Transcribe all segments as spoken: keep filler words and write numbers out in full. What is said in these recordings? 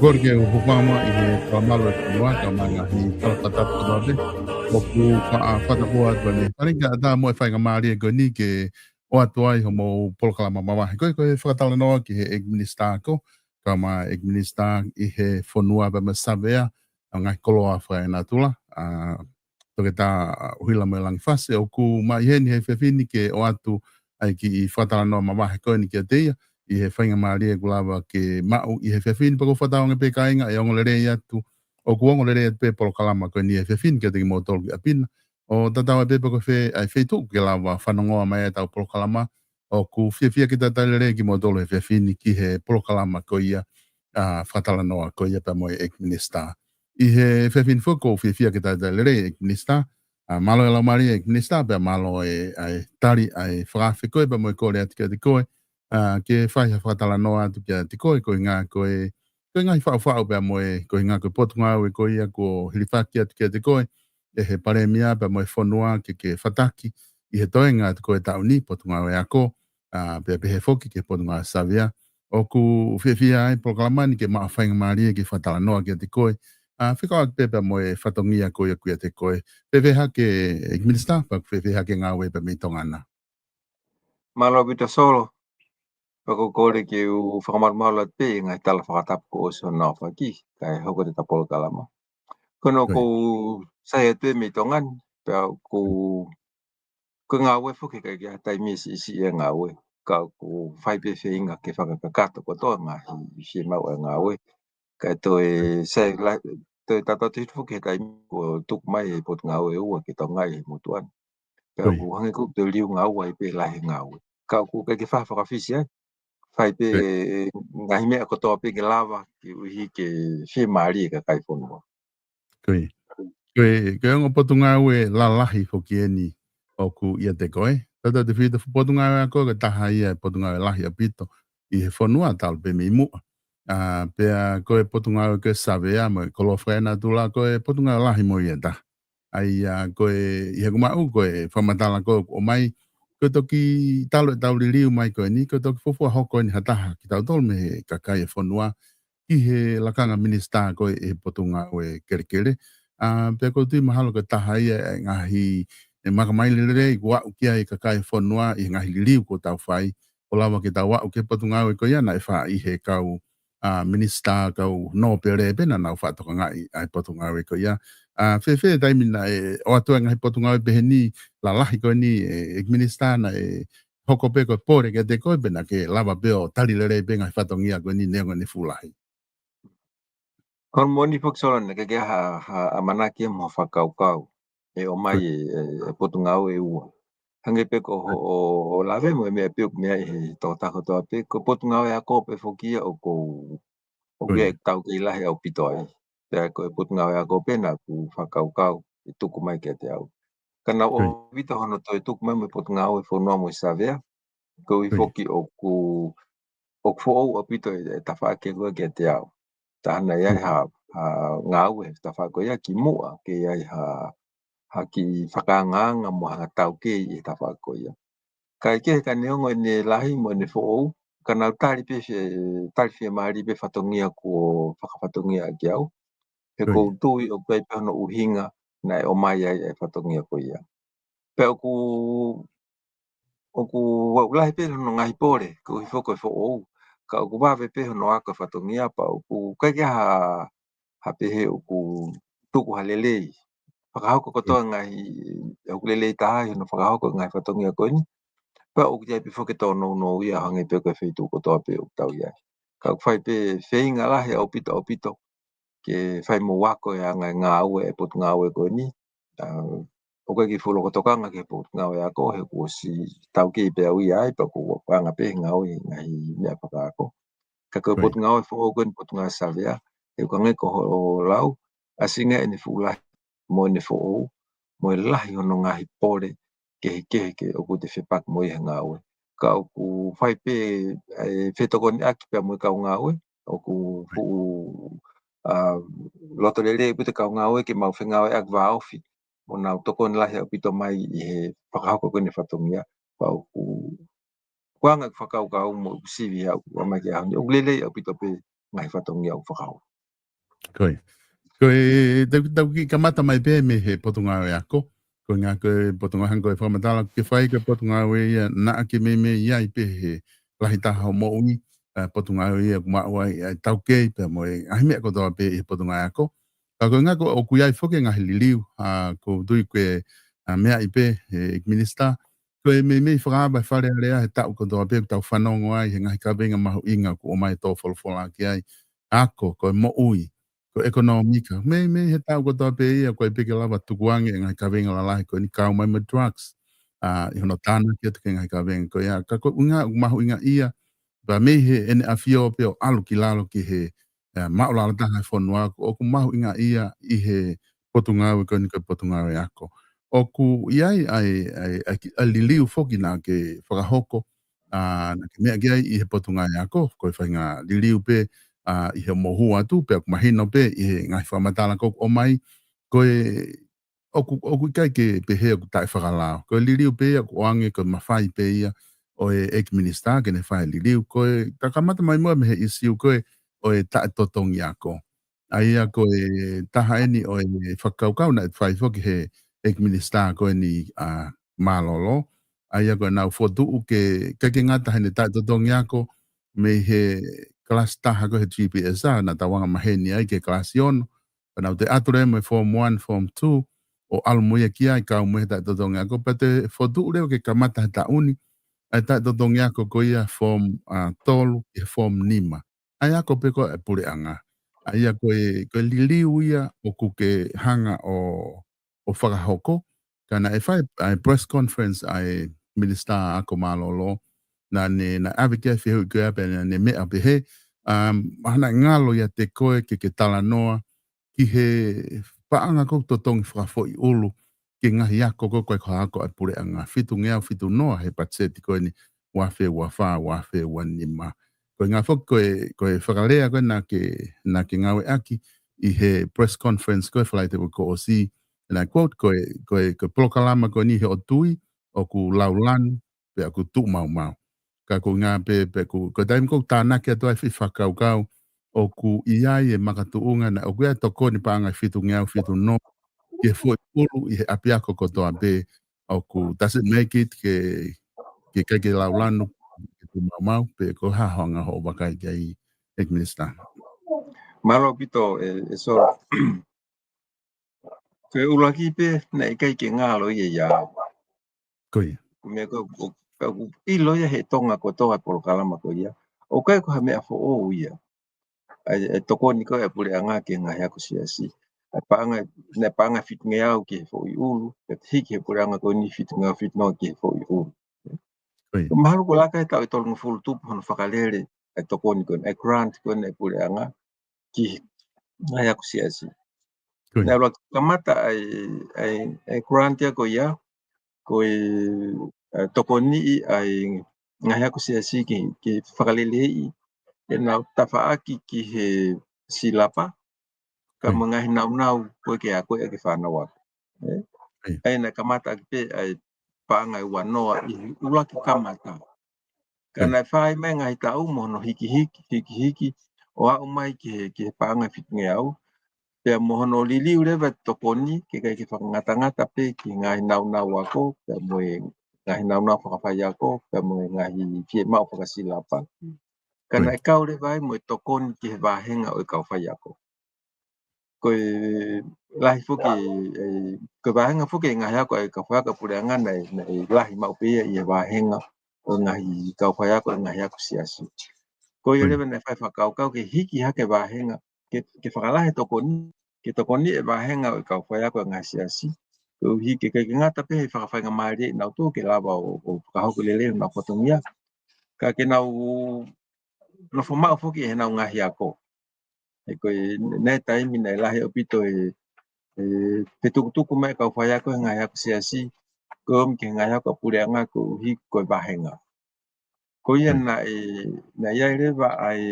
Kole ke u hūfanga ʻi he fakamalu e fonua, ka mai ngaahi talafakatapu kotoa pē. ʻOku faʻa fakatapu atu ʻeni. Fakalelei atu mo e faingamālie ko eni ke ʻoatu ai hoʻomou polokalama mavahe ko ē, ko e fakatalanoa ki he ʻEiki Minisitā ko, ka mai ʻEiki Minisitā ʻi he fonua pea mo e savea ʻa e ngaahi koloa fakaenatula, ʻa Toketā ʻUhila Moelangifasi, ʻoku mai heni he efiafi ni ke ʻoatu ai e kiʻi fakatalanoa mavahe ko eni kiate ia, ʻi he faingamālie ʻoku lava ke maʻu ʻi he efiafi ni, pea ʻoku ou fakatauange pē kāinga ʻe ongo lelei atu, ʻoku ongo lelei atu pē polokalama ko eni he efiafi ni kiate kimoutolu ki ʻapi na. ʻO tatau ai pē pe ko fē ʻa e feituʻu ke lava fanongoa mai ai ʻetau polokalama, ʻoku fiefia ke talitali lelei kimoutolu he efiafi ni ki he polokalama ko ia, ʻa, fakatalanoa ko ia pea mo e ʻEiki Minisitā. ʻI he efiafi ni foki ʻoku fiefia ke talitali lelei ʻEiki Minisitā, ʻa, mālō e laumālie ʻEiki Minisitā, pea mālō e, ʻa e tali ʻa e fakaafe ko ē pea mo e kole atu kiate koe, ʻa, ke fai ha fakatalanoa atu kiate koe, koeʻuhinga ko e, ko e ngaahi faʻufaʻu pea mo e, koeʻuhinga ko e potungāue ko ia kuo hilifaki atu kiate koe ʻe he Palēmia pea mo e fonua ke ke fataki ʻi he toenga atu ko ē taʻu ni, Potungāue Ako, ʻa, pea pehē foki ki he Potungāue Savea. ʻOku fiefia ai polokalama ni ke maʻu faingamālie ke fakatalanoa kiate koe, ʻa, fekauʻaki pē pea mo e fatongia ko ia ʻoku ʻiate koe. Fēfē hake ʻEiki Minisitā, pea ʻoku fēfē hake e ngāue pea mei Tonga na? Mālō ʻaupito Solo, pea ʻoku ou kole ke u fakamalumalu atu pē ʻi he ngaahi talafakatapu kuo ʻosi hono aofaki, kae hoko atu ʻeta polokalama. Ko ʻeni ʻoku ou sai atu ʻeni mei Tonga ni, pea ʻoku, ko e ngāue foki ʻikai ke ʻi ai ha taimi siʻisiʻi e ngāue, ka ʻoku fai pē feinga ke fakakakato kotoa e ngaahi fiemaʻu e ngāue. Kae toe sai la, toe tatau atu foki he taimi kuo tuku mai e Potungāue ʻe ua ki Tonga ʻi he motuʻa ni. Pea ʻoku hangē ʻoku toe liliu ngāue ai pē lahi e ngāue. Ka ʻoku ʻikai ke fai ha fakafisi ai. Fai pē e ngaahi meʻa kotoa pē ke lava, koeʻuhi ke fiemālie e kakai e fonua. Ko ia. Ko e, ko e ongo potungāue lalahi foki ʻeni ʻoku ʻiate koe. Tatau atu e fita fu-, Potungāue Ako ko e taha ia e potungāue lahi ʻaupito ʻi he fonua talu pē mei muʻa. ʻA, pea ko e potungāue ko e savea mo e koloa fakaenatula ko e potungāue lahi mo ia ʻe taha. ʻA ia ko e, ʻi heʻeku maʻu ko e fakamatala ko ē ʻoku ʻomai, ko e toki talu ʻetau liliu mai ko eni, ko e toki fuofua hoko ʻeni ha taha kitautolu mei he kakai e fonua ki he lakanga minisitā ko ē ʻi he Potungāue Kelekele. ʻA, pea ʻoku ou tui mahalo ko e taha ia e ngaahi, e makamaile lelei kuo aʻu ki ai e kakai e fonua ʻi he ngaahi liliu kuo tau fai, ʻo lava ke tau aʻu ki he potungāue ko ia naʻe fai ʻe he kau, ʻa, minisitā kau nōpele pē naʻa nau faʻa tokangaʻi ʻa e potungāue ko ia. ʻA, fēfē e taimi naʻe ʻoatu ai e ngaahi potungāue pehē ni lalahi ko eni ʻe, ʻEiki Minisitā, naʻe hoko pē ko e pole kiate koe pe naʻa ke lava pē ʻo tali lelei pē e ngaahi fatongia ko eni neongo ʻene fuʻu lahi? Ko hono moʻoni foki Solo naʻe ʻikai ke ʻi ai ha, ha ʻamanaki mo ha fakakaukau ʻe ʻomai ʻe, ʻe, ʻe Potungāue ʻe ua. Hangē pē ko hoʻo, hoʻo lave mo e meʻa pē ʻoku meʻa ʻi he tokotaha kotoa pē, ko e Potungāue Ako pē foki ia ʻoku ou, ʻoku ʻi ai ʻeku taukei lahi ʻaupito ai. Pea ko e Potungāue Ako pē naʻá ku fakakaukau ʻe tuku mai kiate au. Ka naʻe ʻohovitā hono toe tuku mai mo e Potungāue Fonua mo e Savea, koeʻuhi foki ʻoku, ʻoku foʻou ʻaupito e, e tafaʻaki ko ē kiate au. Taha naʻe ʻi ai ha, ha ngāue he tafaʻaki ko ia kimuʻa ke ʻi ai ha, ha kiʻi fakaangaanga mo ha taukei ʻi he tafaʻaki ko ia. Kae kehe ka neongo ʻene lahi mo ʻene foʻou, ka naʻá ku tali pē fie-, tali fiemālie pē fatongia kuo fakafatongia ʻaki au. He ʻoku ou tui ʻoku ʻi ai pē hono ʻuhinga naʻe ʻomai ai e fatongia ko ia. Pea ʻoku, ʻoku, ʻoku lahi pē hono ngaahi pole, koeʻuhi foki ko e foʻou. Ka ʻoku vave pē hono ako e fatongia pea ʻoku ʻikai ke ʻi ai ha, ha pehē ʻoku tuku ha lelei. Fakahoko kotoa e ngaahi, ʻoku lelei taha ʻi hono fakahoko e ngaahi fatongia ko eni. Pea ʻoku ʻi ai pē foki e tōnounou ia hangē pē ko e feituʻu kotoa pē ʻoku tau ʻi ai. Ka ʻoku fai pē feinga lahi ʻaupito, ʻaupito ke fai mo ako e anga e ngāue e potungāue ko eni. ʻA, ʻoku ʻikai ke fuʻu loko tokanga ki he Potungāue Ako, he kuo ʻosi taukei pē au ia ai, pea ʻoku ou anga pē he ngāue ʻi he ngaahi meʻa fakaako. Ka ko e potungāue foʻou ko eni Potungāue Savea, he ʻoku hangē ko hoʻo lau, ʻasi ange ʻene fuʻu lahi mo ʻene foʻou, mo e lahi hono ngaahi pole kehekehe ke ʻoku te fepaki mo ia he ngāue. Ka ʻoku fai pē e fetokoniʻaki pea mo e kau ngāue, ʻoku fuʻu, ʻa, loto lelei ʻaupito e kau ngāue ke mau fengāueʻaki vāofi, mo nau tokoni lahi ʻaupito mai ʻi he fakahoko ko eni e fatongia, pea ʻoku, ʻoku anga ʻeku fakakaukau mo ʻeku sivi ʻaʻaku ʻomai ki he ʻaho ni, ʻoku lelei ʻaupito pē ngaahi fatongia ʻoku fakahoko. Ko ia. Ko e tau, tau kiʻi kamata mai pē mei he Potungāue Ako. Ko e ngaahi ko e Potungāue Ako ko e fakamatala ke fai ko e Potungāue ia naʻa ke meimei ʻi ai pē he lahi taha ʻo moʻui, ʻa e Potungāue ia ʻoku maʻu ai ʻa e taukei pea mo e ngaahi meʻa kotoa pē ʻi he Potungāue Ako. Ka ko e ngaahi ko ʻoku ʻi ai foki e ngaahi liliu, ʻa, ʻoku ou tui ko e, ʻa, meʻa ʻi pē, he ʻEiki Minisitā. Ko e meimei fakaava e Fale Alea he taʻu kotoa pē ʻoku tau fanongo ai he ngaahi kavenga mahuʻinga ʻoku ʻomai tō folofola ki ai. Ako, ko e moʻui, ko e ʻekonōmika. Meimei he taʻu kotoa pē ia, ko e peke lava tukuange e ngaahi kavenga lalahi ko eni kau mai mo e drugs. ʻA, ʻi hono tānaki atu ki he ngaahi kavenga ko ia. Ka ko e ʻuhinga, ʻoku mahuʻinga ia, pea mei he ʻEne ʻAfio pē ʻo ʻalu ki lalo ki he, ʻa, maʻulalo taha e fonua ʻoku, ʻoku mahuʻinga ia ʻi he Potungāue ko eni ko e Potungāue Ako. ʻOku ʻi ai ʻa e, ʻa e, ʻa e ki-, ʻa e liliu foki naʻa ke fakahoko, ʻa, naʻa ke meʻa ki ai ʻi he Potungāue Ako, ko e faʻahinga liliu pē, ʻa, ʻi he mohu atu, pea ʻoku mahino pē ʻi he ngaahi fakamatala ko ʻoku ʻomai, ko e ʻoku, ʻoku ʻikai ke pehē ʻoku taʻefakalao. Ko e liliu pē ia ʻoku ʻoange, ko e mafai pē ia ʻo e ʻEiki Minisitā ke ne fai e liliu. Ko e, ta kamata mai muʻa mei he ʻisiu ko e ʻo e taʻetotongi ako. ʻA ia ko e taha eni ʻo e fakakaukau naʻe fai foki he ʻEiki Minisitā ko eni, ʻa, Mālōlō. ʻA ia ko ʻenau fokotuʻu ke, ʻikai ke ngata heʻene taʻetotongi ako mei he kalasi taha ko e he G P S, ʻa, naʻa tau anga maheni ai ki he kalasi ono. Pea nau toe ʻatu leva mo e form one, form two, ʻo ʻalu mo ia ki ai, kau mo ia he taʻetotongi ako. Pea toe fokotuʻu leva ke kamata he taʻu ni ʻa e taʻetotongi ako ko ia form, ʻa, tolu ki he form nima. ʻA e ako pē ko ē ʻa e puleʻanga. ʻA ia ko e, ko e liliu ia ʻoku ke hanga ʻo, ʻo fakahoko. Ka naʻe fai ʻa e press conference ʻa e Minisitā Ako Mālōlō, naʻa ne, naʻe ʻave ki ai e fehuʻi ko ia pea naʻa ne meʻa pehē, um, mahalo naʻe ngalo ʻiate koe ke ke talanoa ki he paʻanga ʻoku totongi fakafoʻi ʻulu ki he ngaahi ako ko ē ko e ako ʻa e puleʻanga, fitungeau fitu noa he patiseti ko eni ua afe ua fā, ua afe ua nima. Ko e ʻuhinga foki ko e, ko e fakalea ko ē naʻa ke, naʻa ke ngāueʻaki ʻi he press conference ko ē Falaite ko ē kuo ʻosi, and I quote, ko e, ko e, ko e polokalama ko eni he ʻoku tui ʻoku laulanu, pea ʻoku tuʻumaumau. Ka ko e ʻuhinga pē, pea ʻoku, ko e taimi ʻoku ou tānaki atu ai e fakakaukau, ʻoku ʻi ai e makatuʻunga naʻa ʻoku ʻi ai e tokoni paʻanga ʻe fitungeau fitu noa ki he foʻi ʻulu ʻi he ʻapiako kotoa pē, ʻoku, does it make it ke, ke ʻikai ke laulanu, ke tuʻumaumau, pe ko e hā hoʻo anga hoʻo vakai ki ai, ʻEiki Minisitā? Mālō ʻaupito, ʻe, ʻe Solo. Ko e ʻuluaki pē, naʻe ʻikai ke ngalo ia ʻia au. Ko ia. Ko e meʻa ko, ko, ko, ʻilo ia he Tonga kotoa e polokalama ko ia. ʻOku ʻikai ko ha meʻa foʻou ia. ʻA e, ʻa e tokoni ko ē ʻa e puleʻanga ki he ngaahi ako siasi. ʻA e paʻanga, naʻe paʻanga ʻe fitungeau ki he foʻi ʻulu, pea hiki he puleʻanga ko eni fitungeau fitu noa ki he foʻi ʻulu. Ko ia. Mahalo kuo laka he taʻu ʻe tolungofulu tupu hono fakalele ʻa e tokoni ko eni, ʻa e grant ko eni ʻa e puleʻanga ki he ngaahi ako siasi. Ko ia. Naʻe ʻuluaki kamata ʻa e, ʻa e, ʻa e grant ia ko ia, ko e, ʻa e tokoniʻi ʻa e ngaahi ako siasi ke, ke fakaleleiʻi ʻenau tafaʻaki ki he silapa, ka Ko ia. mo e ngaahi naunau ko ē ke akoʻi ʻaki e fānau ako. Ē? Ko ia. ʻA ia naʻe kamata ʻaki pē ʻa e paʻanga ʻe ua noa ʻi he ʻuluaki kamata. Ka Ko ia. naʻe fai mai e ngaahi taʻu mo hono hikihiki, hikihiki, ʻo aʻu mai ki he, ki he paʻanga ʻe fitungeau. Pea mo hono liliu leva e tokoni, ke ʻikai ke fakangatangata pē ki he ngaahi naunau ako, pea mo e ngaahi naunau fakafaiako, pea mo e ngaahi fiemaʻu fakasilapa. Ka Ko ia. naʻe kau leva ai mo e tokoni ki he vāhenga ʻo e kau faiako. Ko e lahi foki, ʻe, ko e vāhenga foki e ngaahi ako ʻa e kau faiako ʻa e puleʻanga naʻe, naʻe lahi maʻu pē ia ʻi he vāhenga ʻo e ngaahi kau faiako ʻa e ngaahi ako siasi. Ko ia Ko ia. leva naʻe fai e fakakaukau ke hiki hake e vāhenga, ke, ke fakalahi e tokoni, ke tokoniʻi e vāhenga ʻo e kau faiako ʻa e ngaahi siasi. Koeʻuhi ke ʻikai ke ngata pē he fakafaingamālieʻi kinautolu ke lava ʻo, ʻo fakahoko lelei honau fatongia, ka ke nau nofo maʻu foki ʻi heʻenau ngaahi ako. He ko e, naʻe taimi naʻe lahi ʻaupito e, e fetukutuku mai e kau faiako he ngaahi ako siasi, ko e ʻomi ki he ngaahi ako ʻa e puleʻanga koeʻuhi ko e vāhenga. Ko ia Ko ia. naʻe, naʻe ʻi ai leva ʻa e,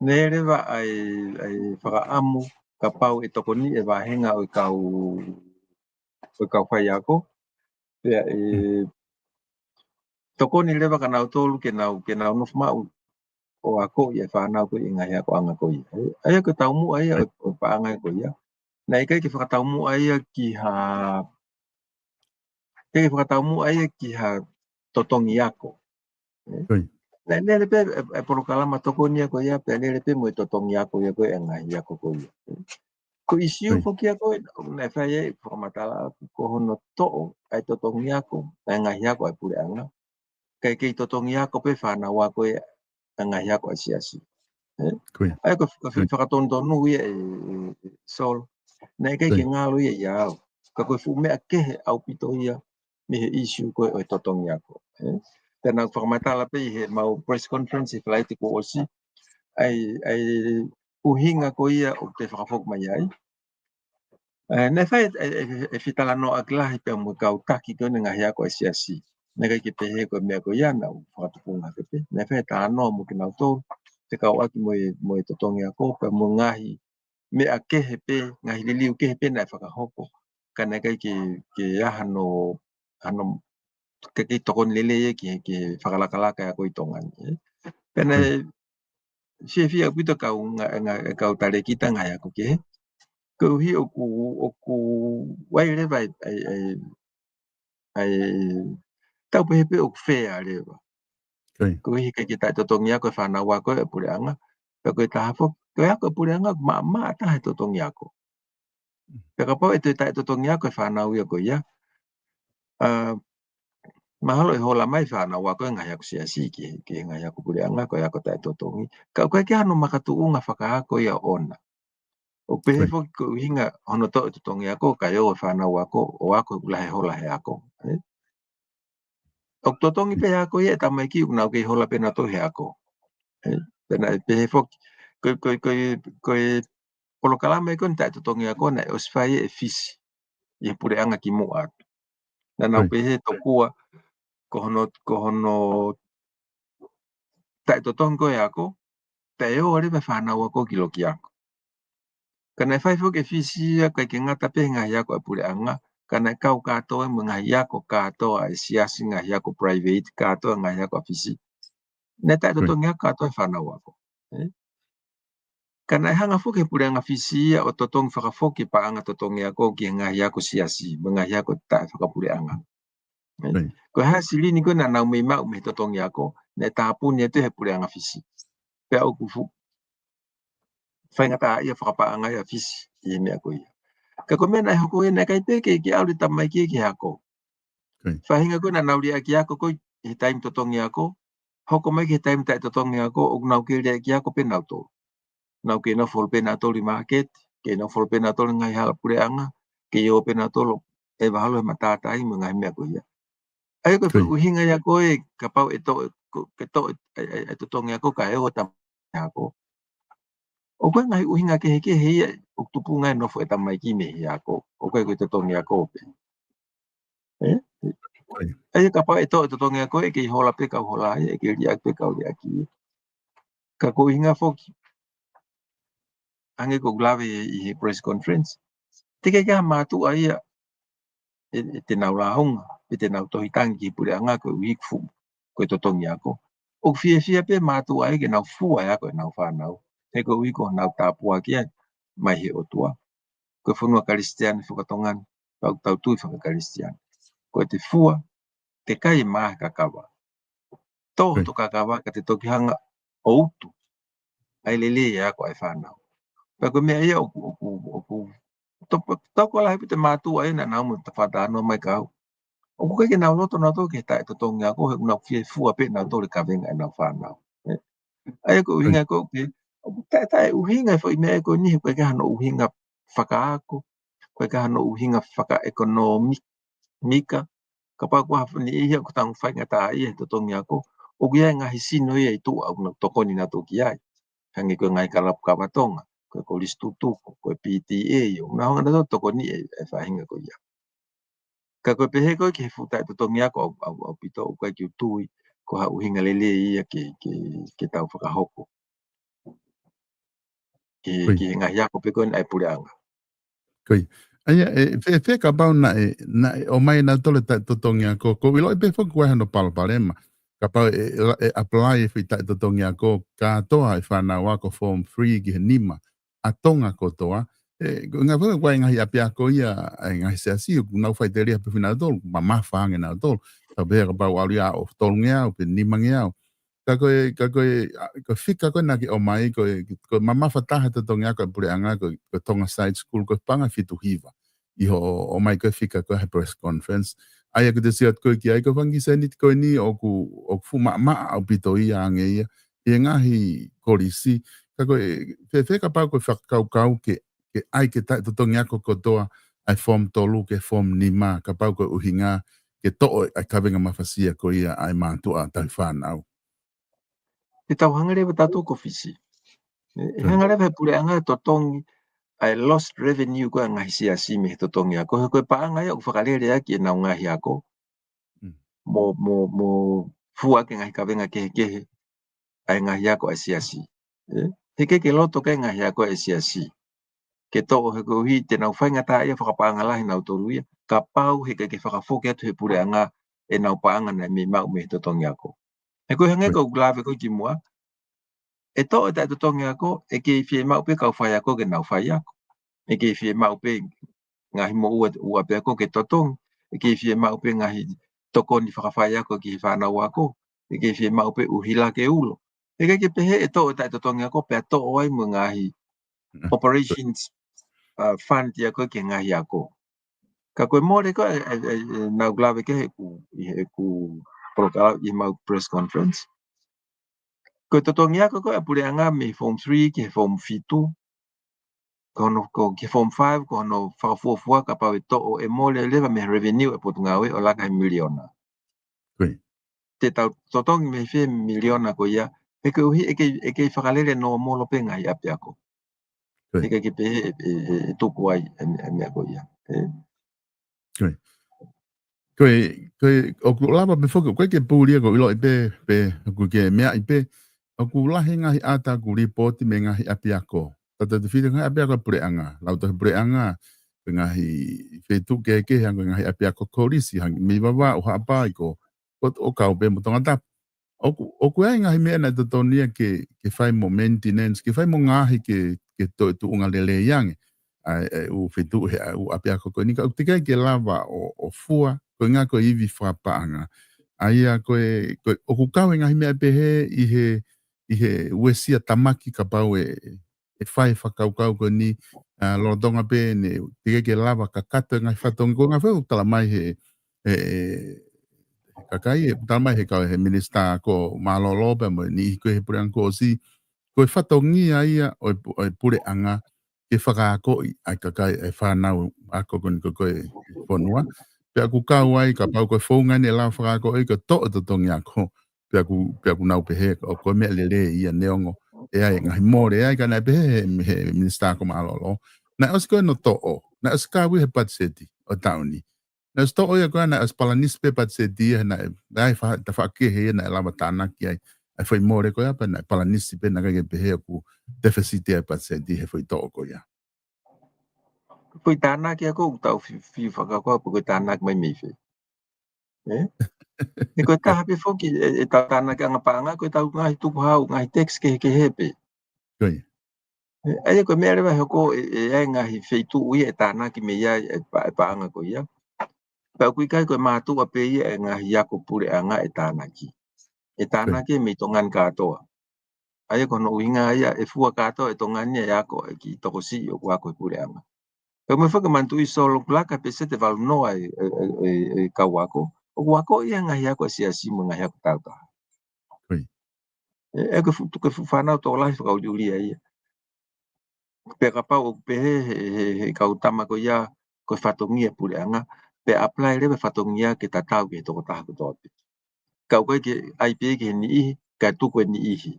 naʻe ʻi ai leva ʻa e, ʻa e fakaʻamu kapau ʻe tokoniʻi e vāhenga ʻo e kau, ʻo e kau faiako. Pea ʻe Mm. tokoni leva kia nautolu ke nau, ke nau nofo maʻu ʻo akoʻi e fānau ko ē ʻi he ngaahi akoʻanga ko ia. ʻA ia ko e taumuʻa ia ʻo e paʻanga ko ia. Naʻe ʻikai ke fakataumuʻa ia ki ha, ʻikai ke fakataumuʻa ia ki ha totongi ako. Naʻe lele pē e polokalama tokoni ia ko ia, pea lele pē mo e totongi ako ia ko e ngaahi ako ko ia. Ko e ʻīsiu foki ia ko ē naʻe fai ai e fakamatala ʻaku ko hono toʻo ʻa e totongi ako ʻa e ngaahi ako ʻa e puleʻanga, kae kei totongi ako pē fānau ako ia ʻa e ngaahi ako ʻa e siasi. ʻA ia ko e fakatonutonu ia e Solo, naʻe ʻikai ke ngalo ia ʻia au, ka ko e fuʻu meʻa kehe ʻaupito ia mei he ʻīsiu ko ē ʻo e totongi ako. Pea naʻa ku fakamatala pē ʻi he mau press conference he Falaite kuo ʻosi ʻa e ʻuhinga ko ia ʻoku te fakafoki mai ai. Naʻe fai e fetalanoaʻaki lahi pea mo e kau taki ko ē ʻo e ngaahi ako ʻa e siasi. Naʻe ʻikai ke pehē ko e meʻa ko ia naʻa ku fakatupunga pē. Naʻe fai e talanoa mo kinautolu fekauʻaki mo e totongi ako pea mo e ngaahi meʻa kehe pē, ngaahi liliu kehe pē naʻe fakahoko. Ka naʻe ʻikai ke, ke ʻi ai hano, hano, ke, ke tokoni lelei ia ki he, ki he fakalakalaka e ako ʻi Tonga ni. Pea naʻe fiefia ʻaupito kau, ngaahi, kau talēkita ngaahi ako kehe. Koeʻuhi ʻoku, ʻoku ʻi ai leva ʻa e, ʻa e, ʻa e, tau pehē pē ʻoku fair leva. Koeʻuhi ʻikai ke taʻetotongi ako e fānau ako e puleʻanga. Pea ko e taha foki, ko e ako e puleʻanga ʻoku maʻamaʻa taha e totongi ako. Pea kapau ʻe toe taʻetotongi ako e fānau ia ko ia, mahalo ʻe hola mai fānau ako e ngaahi ako siasi ki he, ki he ngaahi ako puleʻanga ko e ako taʻetotongi. Ka ʻoku ʻikai ke hano makatuʻunga fakaako ia ʻoʻona. ʻOku pehē foki ko e ʻuhinga hono toʻo e totongi ako, kae ʻoua e fānau ako ʻo ako ʻoku lahi e hola he ako. ʻOku totongi pē ako ia e tamaiki ʻoku nau kei hola pē nautolu he ako. Pea naʻe pehē foki, ko e, ko e, ko e, ko e polokalama ia ko eni taʻetotongi ako naʻe ʻosi fai ʻe Fisi ʻi he puleʻanga kimuʻa atu. Naʻa nau pehē tokua ko hono, ko hono taʻetotongi ko e ako, taʻeʻoua leva e fānau ako ki loki ako. Ka naʻe fai foki ʻe Fisi ia ʻikai ke ngata pē he ngaahi ako ʻa e puleʻanga, ka naʻe kau kātoa mo e ngaahi ako kātoa ʻa e siasi, ngaahi ako private kātoa, ngaahi ako ʻa Fisi. Naʻe taʻetotongi ako kātoa e fānau ako. Ka naʻe hanga foki he puleʻanga Fisi ia ʻo totongi fakafoki e paʻanga totongi ako ki he ngaahi ako siasi, mo e ngaahi ako taʻefakapuleʻanga. Ko e hā e silini ko ē naʻa nau mei maʻu mei he totongi ako, naʻe tāpuni atu he puleʻanga Fisi. Pea ʻoku fuʻu faingataʻaʻia fakapaʻanga ia ʻa Fisi ʻi he meʻa ko ia. Ka ko e meʻa naʻe hoko ia naʻe ʻikai pē ke, ke ʻalu e tamaiki ki he ako. Faʻahinga ko ē naʻa nau liʻaki ako ko ē he taimi totongi ako, hoko mai ki he taimi taʻetotongi ako, ʻoku nau kei liʻaki ako pē nautolu. Nau kei nofo holo pē nautolu ʻi māketi, kei nofo holo pē nautolu ngaahi hala puleʻanga, kei ō pē nautolu ʻo ʻeva holo he matātahi mo e ngaahi meʻa ko ia. ʻA ia ko e foʻi ʻuhinga ia ko ē kapau ʻe toʻo, ke toʻo e totongi ako kae ʻoua e tamaiki ako. ʻOku ʻi ai e ngaahi ʻuhinga kehekehe ia ʻoku tupu ai e nofo e tamaiki mei he ako. ʻOku ʻikai ko e totongi ako pē. ʻA ia kapau ʻe toʻo e totongi ako ʻe kei hola pē kau hola ia, ʻe kei liʻaki pē kau liʻaki. Ka ko e ʻuhinga foki, hangē ko ʻeku lave ʻi he press conference, teʻeki ke ʻi ai ha mātuʻa ia ʻe, ʻe te nau lāunga, ʻe te nau tohi tangi ki he puleʻanga koeʻuhi ko e fuʻu, ko e totongi ako. ʻOku fiefia pē mātuʻa ia ke nau fua e ako ʻenau fānau. He koeʻuhi ko honau tāpuaki ia mai he ʻOtua. Ko e fonua Kalisitiane fakatonga ni, pea ʻoku tau tui fakakalisitiane. Ko e te fua, te kai e mā he kakava. Tō hoto kakava ka te toki hanga ʻo utu ʻa e lelei e ako ʻa e fānau. Pea ko e meʻa ia ʻoku, ʻoku, ʻoku, toko lahi pē e mātuʻa ia naʻa nau mo e fakatalanoa mai kiate au. ʻOku ʻikai ke nau loto nautolu ki he taʻetotongi ako he ʻoku nau fie fua pē nautolu e kavenga ʻenau fānau. ʻA ia ko e ʻuhinga ko ē, ʻoku taʻe, taʻeʻuhinga e foʻi meʻa ko eni he ʻoku ʻikai ke hano ʻuhinga fakaako, ʻoku ʻikai ke hano ʻuhinga fakaʻekonōmika, kapau ko ha fani ia ʻoku tau faingataʻaʻia he totongi ako, ʻoku ʻi ai e ngaahi sino ia ʻi tuʻa ʻoku nau tokoni nautolu ki ai. Hangē ko e ngaahi kalapu kava Tonga, ko e Kolisi Tutuku, ko e P T A, ʻoku nau hanga nautolu ʻo tokoniʻi e faʻahinga ko ia. Ka ko e pehē ko ē ki he fuʻu taʻetotongi ako ʻaupito ʻoku ʻikai ke u tui ko ha ʻuhinga lelei ia ke, ke, ke tau fakahoko ki he ngaahi ako pē ko ē ʻa e puleʻanga. Ko ia. ʻA ia, ʻe, fē, fē kapau naʻe, naʻe ʻomai nautolu e taʻetotongi ako, ko u ʻiloʻi pē foki ʻoku ʻi ai hano palopalema. kapau ʻe, ʻe, ʻe apply e foʻi taʻetotongi ako kātoa e fānau ako form three ki he nima ʻa Tonga kotoa. ʻE, ko e ngaahi foʻi, ko e ngaahi ʻapiako ia, ʻa e ngaahi siasi, ʻoku nau faʻiteliha pē foʻi nautolu, mamafa ange nautolu. Tau pehē kapau ʻalu ia ʻo tolungeau, pe nimangeau. Ka ko e, ka ko e, ʻa, ko e fika ko ē naʻa ke ʻomai, ko e, ko e mamafa taha e totongi ako ʻa e puleʻanga, ko e, ko e Tonga Side School, ko e paʻanga fitu hiva. ʻI hoʻo ʻomai ko ē fika ko ē he press conference. ʻA ia ʻoku te sio atu ko ē ki ai, ko e fanga kiʻi sēniti ko eni ʻoku, ʻoku fuʻu maʻamaʻa ʻaupito ia ange ia ʻi he ngaahi kolisi. Ka ko e, fēfē kapau ko e fakakaukau ke, ke ʻai ke taʻetotongi ako kotoa ʻa e form tolu ki he form nima, kapau ko e ʻuhinga ke toʻo ʻa e kavenga mafasia ko ia ʻa e mātuʻa tauhi fānau. Te tau hanga leva tautolu ko Fisi. ʻE, ʻe Mm. hanga leva he puleʻanga ʻo totongi ʻa e lost revenue ko ē ʻa e ngaahi siasi mei he totongi ako. He ko e paʻanga ia ʻoku fakalele ʻaki ʻenau ngaahi ako. Mm. Mo, mo, mo fua ki he ngaahi kavenga kehekehe ʻa e ngaahi ako ʻa e siasi. ʻE? He ʻikai ke loto ki ai e ngaahi ako ʻa e siasi ke toʻo, he koeʻuhi te nau faingataʻaʻia fakapaʻanga lahi nautolu ia, kapau he ʻikai ke fakafoki atu he puleʻanga ʻenau paʻanga naʻe mei maʻu mei he totongi ako. He ko e hangē Right. ko ʻeku lave ko ē kimuʻa, ʻe toʻo e taʻetotongi ako, ʻe kei fiemaʻu pē kau faiako ke nau faiako. ʻE kei fiemaʻu pē ngaahi moʻua ʻū ʻapiako ke totongi. ʻE kei fiemaʻu pē ngaahi tokoni fakafaiako ki he fānau ako. ʻE kei fiemaʻu pē ʻuhila ke ulo. He ʻikai ke pehē ʻe toʻo e taʻetotongi ako pea toʻo ai mo e ngaahi Mm. operations, uh, fund ia ko ē ki he ngaahi ako. Ka ko e mole ko ē, ʻe, ʻe, ʻe, naʻa ku lave ki ai heʻeku, ʻi heʻeku polokalama ʻi heʻemau press conference. Ko e totongi ako ko ē ʻa e puleʻanga mei he form three ki he form fitu. Ko hono, ko, ki he form five, ko hono fakafuofua kapau ʻe toʻo ʻe mole leva mei he revenue ʻa e potungāue ʻo laka he miliona. Ko ia. Te tau totongi mei fē miliona ko ia, he koeʻuhi ʻe kei, ʻe kei fakalele nōmolo pē ngaahi ʻapiako. Ko ia. He ʻikai ke pehē ʻe, ʻe, ʻe, ʻe tuku ai e, e meʻa ko ia. ʻE? Ko ia. Ko ia, ko ia, ʻoku lava pē foki, ko e ke pūlia ko ʻiloʻi pē, pē, ʻoku ke meaʻi pē, ʻoku lahi ngaahi ʻata ʻoku lipooti mei he ngaahi ʻapiako. Tata te fili ngaahi ʻapiako ʻa e puleʻanga, lautohi puleʻanga, ko e ngaahi feituʻu kehekehe, ko e ngaahi ʻapiako kolisi, hangē mei Vavaʻu, Haʻapai, ko, ko, ʻo kau pē mo Tongatapu. ʻOku, ʻoku ʻi ai ngaahi meʻa naʻe totonu ia ke, ke fai mo maintenance, ke fai mo ngaohi ke, ke toe tuʻunga lelei ange. ʻA e, ʻa e ʻū feituʻu he, ʻa e ʻū ʻapiako ko eni ka ʻoku teʻeki ai ke lava ʻo, ʻo fua, ko e ʻuhinga ko e ivi fakapaʻanga. ʻA ia ko e, ko e, ʻoku kau e ngaahi meʻa pehē ʻi he, ʻi he uesia tamaki kapau ʻe, ʻe fai fakakaukau ko eni, ʻa, lolotonga pē ʻene teʻeki ke lava kakato e ngaahi fatongia, ko e ngaahi fau tala mai he, he, he kakai, ʻe tala mai he kau he minisitā ko Mālōlō pea mo e niʻihi ko ē he puleʻanga kuo ʻosi, ko e fatongia ia ʻo e pu-, ʻo e puleʻanga ke fakaakoʻi ʻa e kakai, ʻa e fānau ako ko eni ko ē he fonua. Pea ʻoku kau ai, kapau ko e founga ʻene lava fakaakoʻi ko e toʻo e totongi ako, pea ʻoku, pea ʻoku nau pehē, ʻoku, ko e meʻa lelei ia neongo ʻe ʻi ai e ngaahi mole ʻe ʻi ai, ka naʻe pehē he, he minisitā ko Mālōlō. Naʻe ʻosi ko ē hono toʻo, naʻe ʻosi kau ia he patiseti ʻo e taʻu ni. Naʻe ʻosi toʻo ia ko ē, naʻe ʻosi palanisi pē patiseti ia, naʻe, naʻe fa-, tafaʻaki he ia naʻe lava tānaki ai ʻa e foʻi mole ko ia, pea naʻe palanisi pē, naʻe ʻikai ke pehē ʻoku tefisiti ʻa e patiseti he foʻi toʻo ko ia. Foʻi tānaki ako ʻoku tau fi-, fi-, fakakaukau pe ko e tānaki mai mei fē. ʻE? He ko e taha pē foki ʻe, ʻetau tānaki ʻanga paʻanga, ko ʻetau ngaahi tukuhau, ngaahi tax kehekehe pē. Ko ia. ʻE, ʻa ia ko e meʻa leva ʻe hoko ʻe, ʻe ʻi ai e ngaahi feituʻu ia ʻe tānaki mei ai e pa-, e paʻanga ko ia. Pea ʻoku ʻikai ko e mātuʻa pē ia e ngaahi ako puleʻanga ʻe tānaki. ʻE tānaki mei Tonga ni kātoa. ʻA ia ko hono ʻuhinga ia ʻe fua kātoa ʻe Tonga ni e ako ʻa e kiʻi tokosiʻi ʻoku ako he puleʻanga. Pea mou fakamanatuʻi Solo, ʻoku laka e peseti ʻe valu noa e, e, e, e, e kau ako. ʻOku ako ia he ngaahi ako ʻa e siasi mo e ngaahi ako tāutaha. Ko ia. ʻE, ʻe ko e fuʻu, ko e fuʻu fānau tokolahi fakaʻuliʻulia ia. Pea kapau ʻoku pehē he, he, he kau tama ko ia ko e fatongia puleʻanga, pea apply leva e fatongia ke tatau ki he tokotaha kotoa pē. Ka ʻoku ʻikai ke ʻai pē ki he niʻihi, kae tuku e niʻihi.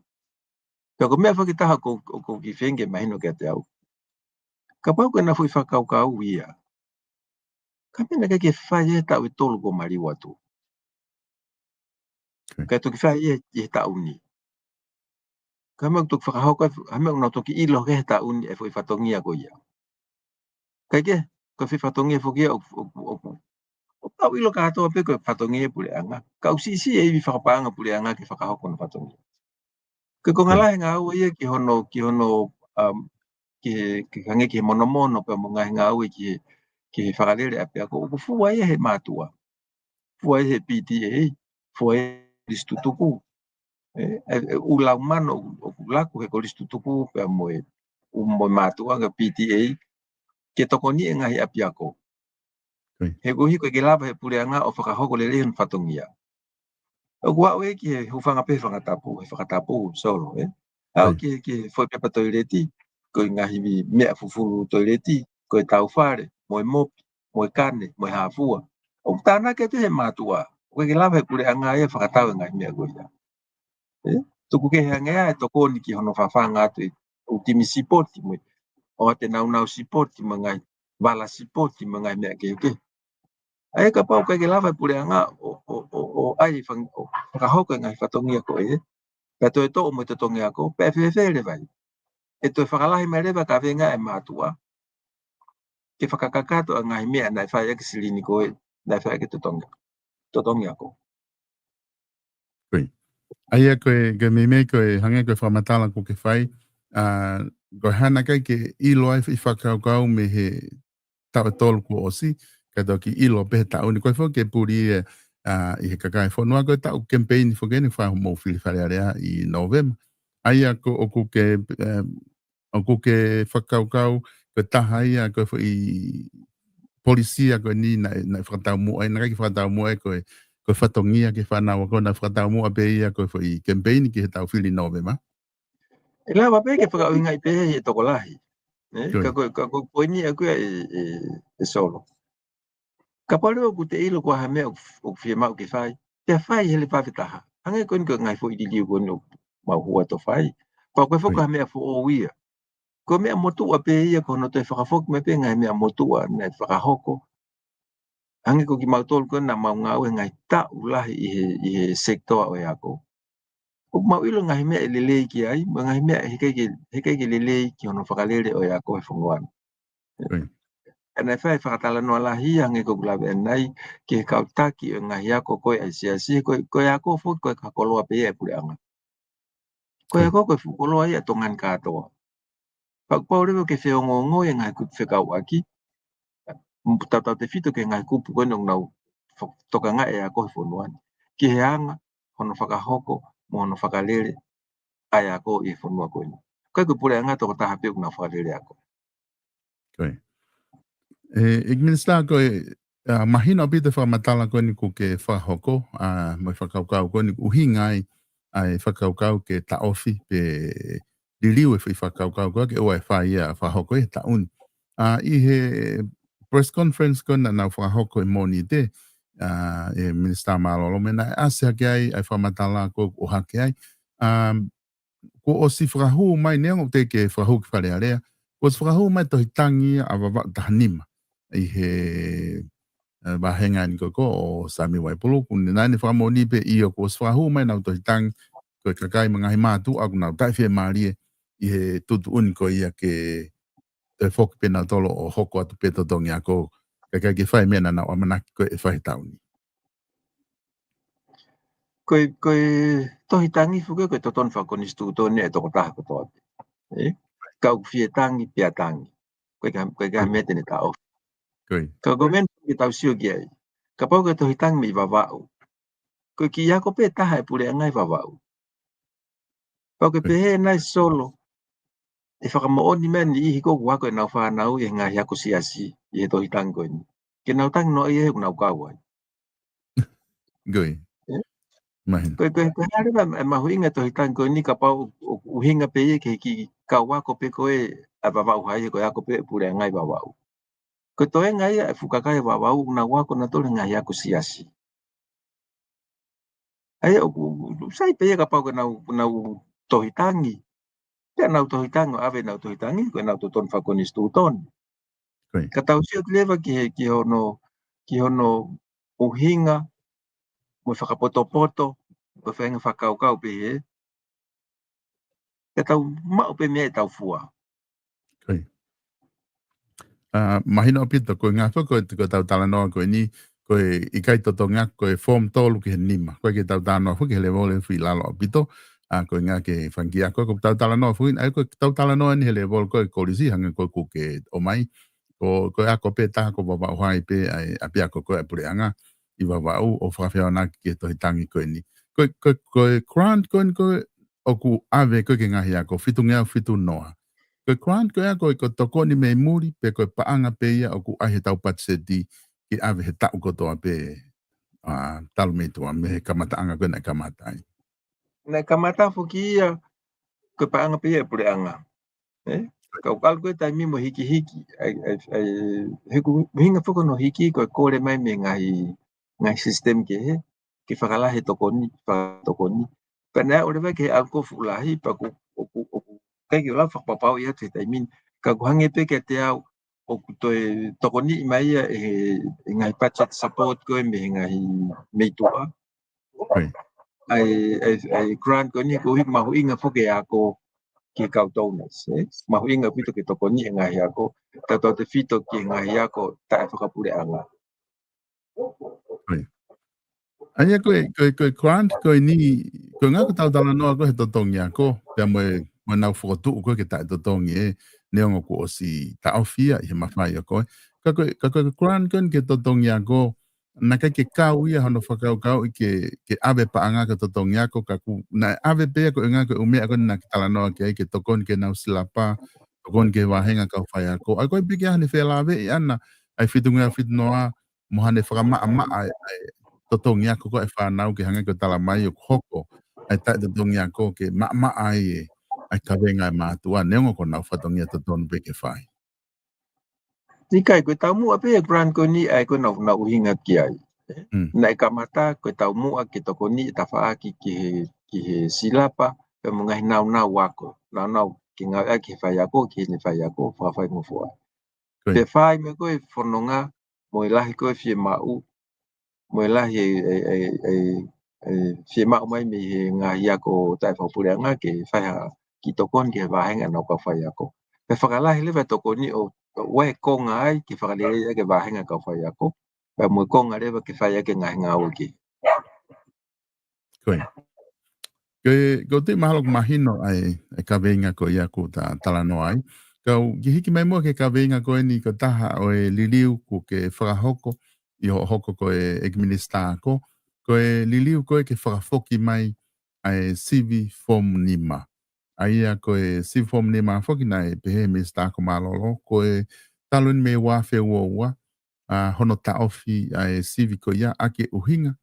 Pea ko e meʻa foki ʻe taha ʻoku, ʻoku ou kiʻi feinga ke mahino kiate au. Kapau ko ʻena foʻi fakakaukau ia, ka meʻa naʻe ʻikai ke fai he taʻu ʻe tolu kuo maliu atu. Kae toki fai ia he taʻu ni. Ka meʻa ʻoku toki fakahoko, ka meʻa ʻoku nau toki ʻilo he taʻu ni e foʻi fatongia ko ia. Kae kehe, ko e foʻi fatongia foki ia ʻoku, ʻoku, ʻoku, ʻOku tau ʻilo kātoa pē ko e fatongia e puleʻanga. Ka ʻoku siʻisiʻi e ivi fakapaʻanga puleʻanga ke fakahoko hono fatongia. Ko e konga lahi e ngāue ia ki hono, ki hono, um, ki he, ki hangē ki he monomono pea mo e ngaahi ngāue ki he, ki he fakalele ʻapiako. ʻOku fua ia he mātuʻa. Fua ia he P T A, fua ia he kolisi tutuku. ʻE, ʻe, ʻe, ʻū laumano ʻoku, ʻoku laku he kolisi tutuku pea mo e, ʻū mo e mātuʻa ka P T A, ke tokoniʻi e ngaahi ʻapiako. He koeʻuhi ko e ʻikai ke lava he puleʻanga ʻo fakahoko lelei hono fatongia. ʻOku aʻu ia ki he hūfanga pē he fakatapu, he fakatapu Solo, ē? Aʻu ki he, ki he foʻi pepa toileti, ko e ngaahi meʻa fufulu toileti, ko e taufale, mo e mopi, mo e kane, mo e hāfua. ʻOku tānaki atu he mātuʻa, ʻoku ʻikai ke lava he puleʻanga ia fakatau e ngaahi meʻa ko ia. Ē? Tuku kehe ange ʻa e tokoni ki hono fafanga atu e ʻū timi sipoti mo e, ʻo ʻa e naunau sipoti mo e ngaahi vala sipoti mo e ngaahi meʻa kehekehe. ʻA ia kapau ʻoku ʻikai ke lava e puleʻanga ʻo, ʻo, ʻo, ʻo ʻai fang-, ʻo fakahoko e ngaahi fatongia ko ē, pea toe toʻo mo e totongi ako, pea fēfē leva ai? ʻE toe fakalahi mai leva kavenga e mātuʻa ke fakakakato e ngaahi meʻa naʻe fai ʻaki e silini ko ē, naʻe fai ʻaki e totongi, totongi ako. Ko ia. ʻA ia ko e, ko e meimei ko e hangē ko e fakamatala kuo ke fai, ʻa, ko e hā naʻe ʻikai ke ʻilo ai e fakakaukau mei he taʻu ʻe tolu kuo ʻosi, ka toki ʻilo pē he taʻu ni, ko e foki ke puli e, ʻa, ʻi he kakai e fonua, ko e taʻu kemipeini foki eni fai hoʻomou fili Fale Alea ʻi Nōvema. ʻA ia ko ʻoku ke, ʻe, ʻoku ke fakakaukau, ko e taha ia, ko e foʻi polisi ia ko eni naʻe, naʻe fakataumuʻa, naʻe ʻikai ke fakataumuʻa, ko e, ko e fatongia ki he fānau ako naʻe fakataumuʻa pē ia, ko e foʻi kemipeini ki he taʻu fili Nōvema. ʻE lava pē ke fakaʻuhingaʻi pē he tokolahi. Ē? Ka ko, ka ko e poini ʻaku ia ʻe, ʻe, ʻe Solo. Kapau leva ʻoku te ʻilo ko e hā e meʻa ʻoku, ʻoku fiemaʻu ke fai, pea fai he leva pē taha. Hangē ko eni ko e ngaahi foʻi liliu ko eni ʻoku mau hua atu ʻo fai. Pea ko e foki ha meʻa foʻou ia. Ko e meʻa motuʻa pē ia ko hono toe fakafoki mai pē ngaahi meʻa motuʻa naʻe fakahoko. Hangē ko kimautolu ko ē naʻa mau ngāue he ngaahi taʻu lahi ʻi he, ʻi he sekitoa ʻo e ako. ʻOku mau ʻilo ngaahi meʻa ʻe lelei ki ai, mo e ngaahi meʻa he ʻikai ke, he ʻikai ke lelei ki hono fakalele ʻo e ako he fonua ni. ʻA ia naʻe fai e fakatalanoa lahi ia hangē ko ʻeku lave ʻanenai, ki he kau taki ʻo e ngaahi ako ko ē ʻa e siasi, ko e, ko e ako foki ko e ka koloa pē ia e puleʻanga. Ko e ako ko e fuʻu koloa ia ʻa Tonga ni kātoa. Pea ʻoku pau leva ke feongoongo e ngaahi kupu fekauʻaki, tautautefito ki he ngaahi kupu ko eni ʻoku nau fa-, tokangaʻi e ako he fonua ni. Ki he anga hono fakahoko, mo hono fakalele ʻa e ako ʻi he fonua ko eni. ʻIkai ko e puleʻanga tokotaha pē ʻoku nau fakalele ako. Ko ia. ʻE, ʻEiki Minisitā, ko e, ʻa, mahino ʻaupito e fakamatala ko eni kuo ke fakahoko, ʻa, mo e fakakaukau ko eni ʻoku ʻuhinga ai ʻa e fakakaukau ke taʻofi pe liliu e foʻi fakakaukau ko ē ke ʻoua ʻe fai ia fakahoko he taʻu ni. ʻA, ʻi he press conference ko ē naʻa nau fakahoko he Mōnite, ʻa, ʻe Minisitā Mālōlō mo e naʻe ʻasi hake ai ʻa e fakamatala ko ē ʻoku ʻohake ai. ʻA, kuo ʻosi fakahū mai, neongo teʻeki ke fakahū ki Fale Alea, kuo ʻosi fakahū mai e tohi tangi ʻa Vavaʻu taha nima ʻi he, ʻe, vāhenga ni ko ē ʻo Sami Vaipulu, ʻoku ne naʻa ne fakamoʻoni pē ʻio kuo ʻosi fakahū mai ʻenau tohi tangi, ko e kakai mo e ngaahi mātuʻa ʻoku nau taʻefiemālie ʻi he tuʻutuʻuni ko ia ke toe foki pē nautolu ʻo hoko atu pē totongi ako, kae ʻikai ke fai e meʻa naʻa nau ʻamanaki ko ē ʻe fai he taʻu ni. Ko e, ko e tohi tangi foki ko e totonu fakakonisitūtone ʻa e tokotaha kotoa pē. Ē? Ka ʻoku fie tangi, pea tangi. Ko e ka, ko e ka meʻa te ne taʻofi. Ka ko e meʻa ke tau sio ki ai. Kapau ko e tohi tangi mei Vavaʻu, ko e kiʻi ako pē taha e puleʻanga ʻi Vavaʻu. Pea ʻoku ke pehē nai Solo, ʻe fakamoʻoni mai e niʻihi ko ē ʻoku ako ʻenau fānau ʻi he ngaahi ako siasi ʻi he tohi tangi ko eni, ke nau tangi noa ia he ʻoku nau kau ai. Ko e, ko e, ko e hā leva e mahuʻinga e tohi tangi ko eni kapau ʻoku ʻuhinga pē ia ki he kiʻi kau ako pē ko ē ʻa Vavaʻu Hai, he ko e ako pē puleʻanga ʻi Vavaʻu. Ko e toenga ia e fuʻu kakai ʻa Vavaʻu ʻoku nau ako nautolu he ngaahi ako siasi. ʻA ia ʻoku, ʻoku sai pē ia kapau ko ʻenau, ko ʻenau tohi tangi. Pea nau tohi tangi, ʻave ʻenau tohi tangi, ko ʻenau totonu fakakonisitūtone. Ka tau sio atu leva ki he, ki hono, ki hono ʻuhinga, mo e fakapotopoto, mo e faʻahinga fakakaukau pehē, ka tau maʻu pē meʻa ʻe tau fua. ʻA, mahino ʻaupito, ko e ngaahi foʻi, ko e, ko ʻetau talanoa ko eni, ko e ʻikai totongi ako, ko e form tolu ki he nima. Ko e ke tau talanoa foki he levolo ʻe ʻi lalo ʻaupito, ʻa ko e ngaahi ke fanga kiʻi ako, ko tau talanoa foki, ʻa ko tau talanoa ni he levolo ko e kolisi hangē ko ʻeku ke ʻomai. Ko, ko e ako pē taha ko Vavaʻu High pē, ʻa e ʻapiako ko e puleʻanga ʻi Vavaʻu ʻo fakafehoanaki ki he tohi tangi ko eni. Ko, ko, ko e grant ko eni ko ʻoku ʻave ko e ke ngaahi ako, fitungeau fitu noa. Ko e grant ko e ako, ko e tokoni mei muli, pe ko e paʻanga pē ia ʻoku ʻai he tau patiseti ke ʻave he taʻu kotoa pē, ʻa, talu mei tuʻa, mei he kamataʻanga ko e naʻe kamata ai. Naʻe kamata foki ia, ko e paʻanga pē ia ʻe puleʻanga. ʻE? Kau kalu ko e taimi mo hikihiki, ʻai, ʻai, ʻai, he ʻoku ʻuhinga foki hono hiki ko e kole mai mei he ngaahi, ngaahi system kehe, ke fakalahi tokoni, fakatokoni. Pea naʻe ʻalu leva ke he ʻalu ko fuʻu lahi, pea ʻoku, ʻoku, ʻoku, ʻikai ke u lava fakapapauʻi atu he taimi ni. Ka ʻoku hangē pē kiate au, ʻoku toe tokoniʻi mai ia ʻe he, ʻe he ngaahi budget support ko e mei he ngaahi mei tuʻa. ʻOi. ʻA e, ʻa e, ʻa e grant ko eni ko e mahuʻinga foki e ako ki he kau donors, ʻe? Mahuʻinga ʻaupito ke tokoniʻi e ngaahi ako, tautautefito ki he ngaahi ako taʻefakapuleʻanga. ʻOi. ʻA ia ko e, ko e, ko e grant ko eni, ko e ngaahi ko tau talanoa ko e he totongi ako, pea mo e, mo e nau fokotuʻu ko e ke taʻetotongi ē, neongo kuo ʻosi taʻofi ia ʻi he mafai ʻa ko e. Ka ko e, ka ko e grant ko eni ke totongi ako, naʻe ʻikai ke kau ia hono fakakaukauʻi ke, ke ʻave paʻanga ke totongi ako, ka ʻoku, naʻe ʻave pē ia ko e ngaahi ko e ʻū meʻa ko eni naʻa ke talanoa ki ai ke tokoni ki he nau silapa, tokoni ki he vāhenga kau faiako. ʻA ko e piki ʻa hane felāveʻi ʻana, ʻa e fitungeau fitu noa, mo hane fakamaʻamaʻa ʻa e, ʻa e totongi ako ko e fānau ke hangē ko e talamai ʻoku hoko ʻa e taʻetotongi ako ke maʻamaʻa ai e, ʻa e kaveinga ʻa e mātuʻa, neongo ko honau fatongia totonu pē ke fai. ʻIkai, ko e taumuʻa pē e grant ko eni ʻa e ko e nau, nau ʻuhinga ki ai. Mm. Naʻe kamata ko e taumuʻa ke tokoniʻi e tafaʻaki ki he, ki he silapa, pea mo e ngaahi naunau ako. Naunau ke ngāueʻaki he faiako, ki heʻene faiako, fakafaingofua. Ko ia. Pea fai mai ko e fononga, mo e lahi ko e fiemaʻu, mo e lahi e, e, e, e, e fiemaʻu mai mei he ngaahi ako taʻefakapuleʻanga ke fai ha kiʻi tokoni ki he vāhenga ʻa e kau faiako. Pea fakalahi leva e tokoni ʻo, ʻo ʻai e konga ai ke fakaleleiʻi ʻaki e vāhenga ʻa e kau faiako. Pea mo e konga leva ke fai ʻaki e ngaahi ngāue kehe. Ko ia. Ko e, ko e tui mahalo ʻoku mahino ʻa e, ʻa e kaveinga ko ia ʻoku ta talanoa ai. Ka u kiʻi hiki mai muʻa ki he kaveinga ko eni ko e taha ʻo e liliu ʻoku ke fakahoko, ʻi hoʻo hoko ko e ʻEiki Minisitā Ako, ko e liliu ko e ke fakafoki mai ʻa e sivi form nima. ʻA ia ko e sivi form nima foki naʻe pehē ʻe he Minisitā Ako Mālōlō, ko e talu eni mei he ua afe ua ua, ʻa hono taʻofi ʻa e sivi ko ia ʻaki e ʻuhinga,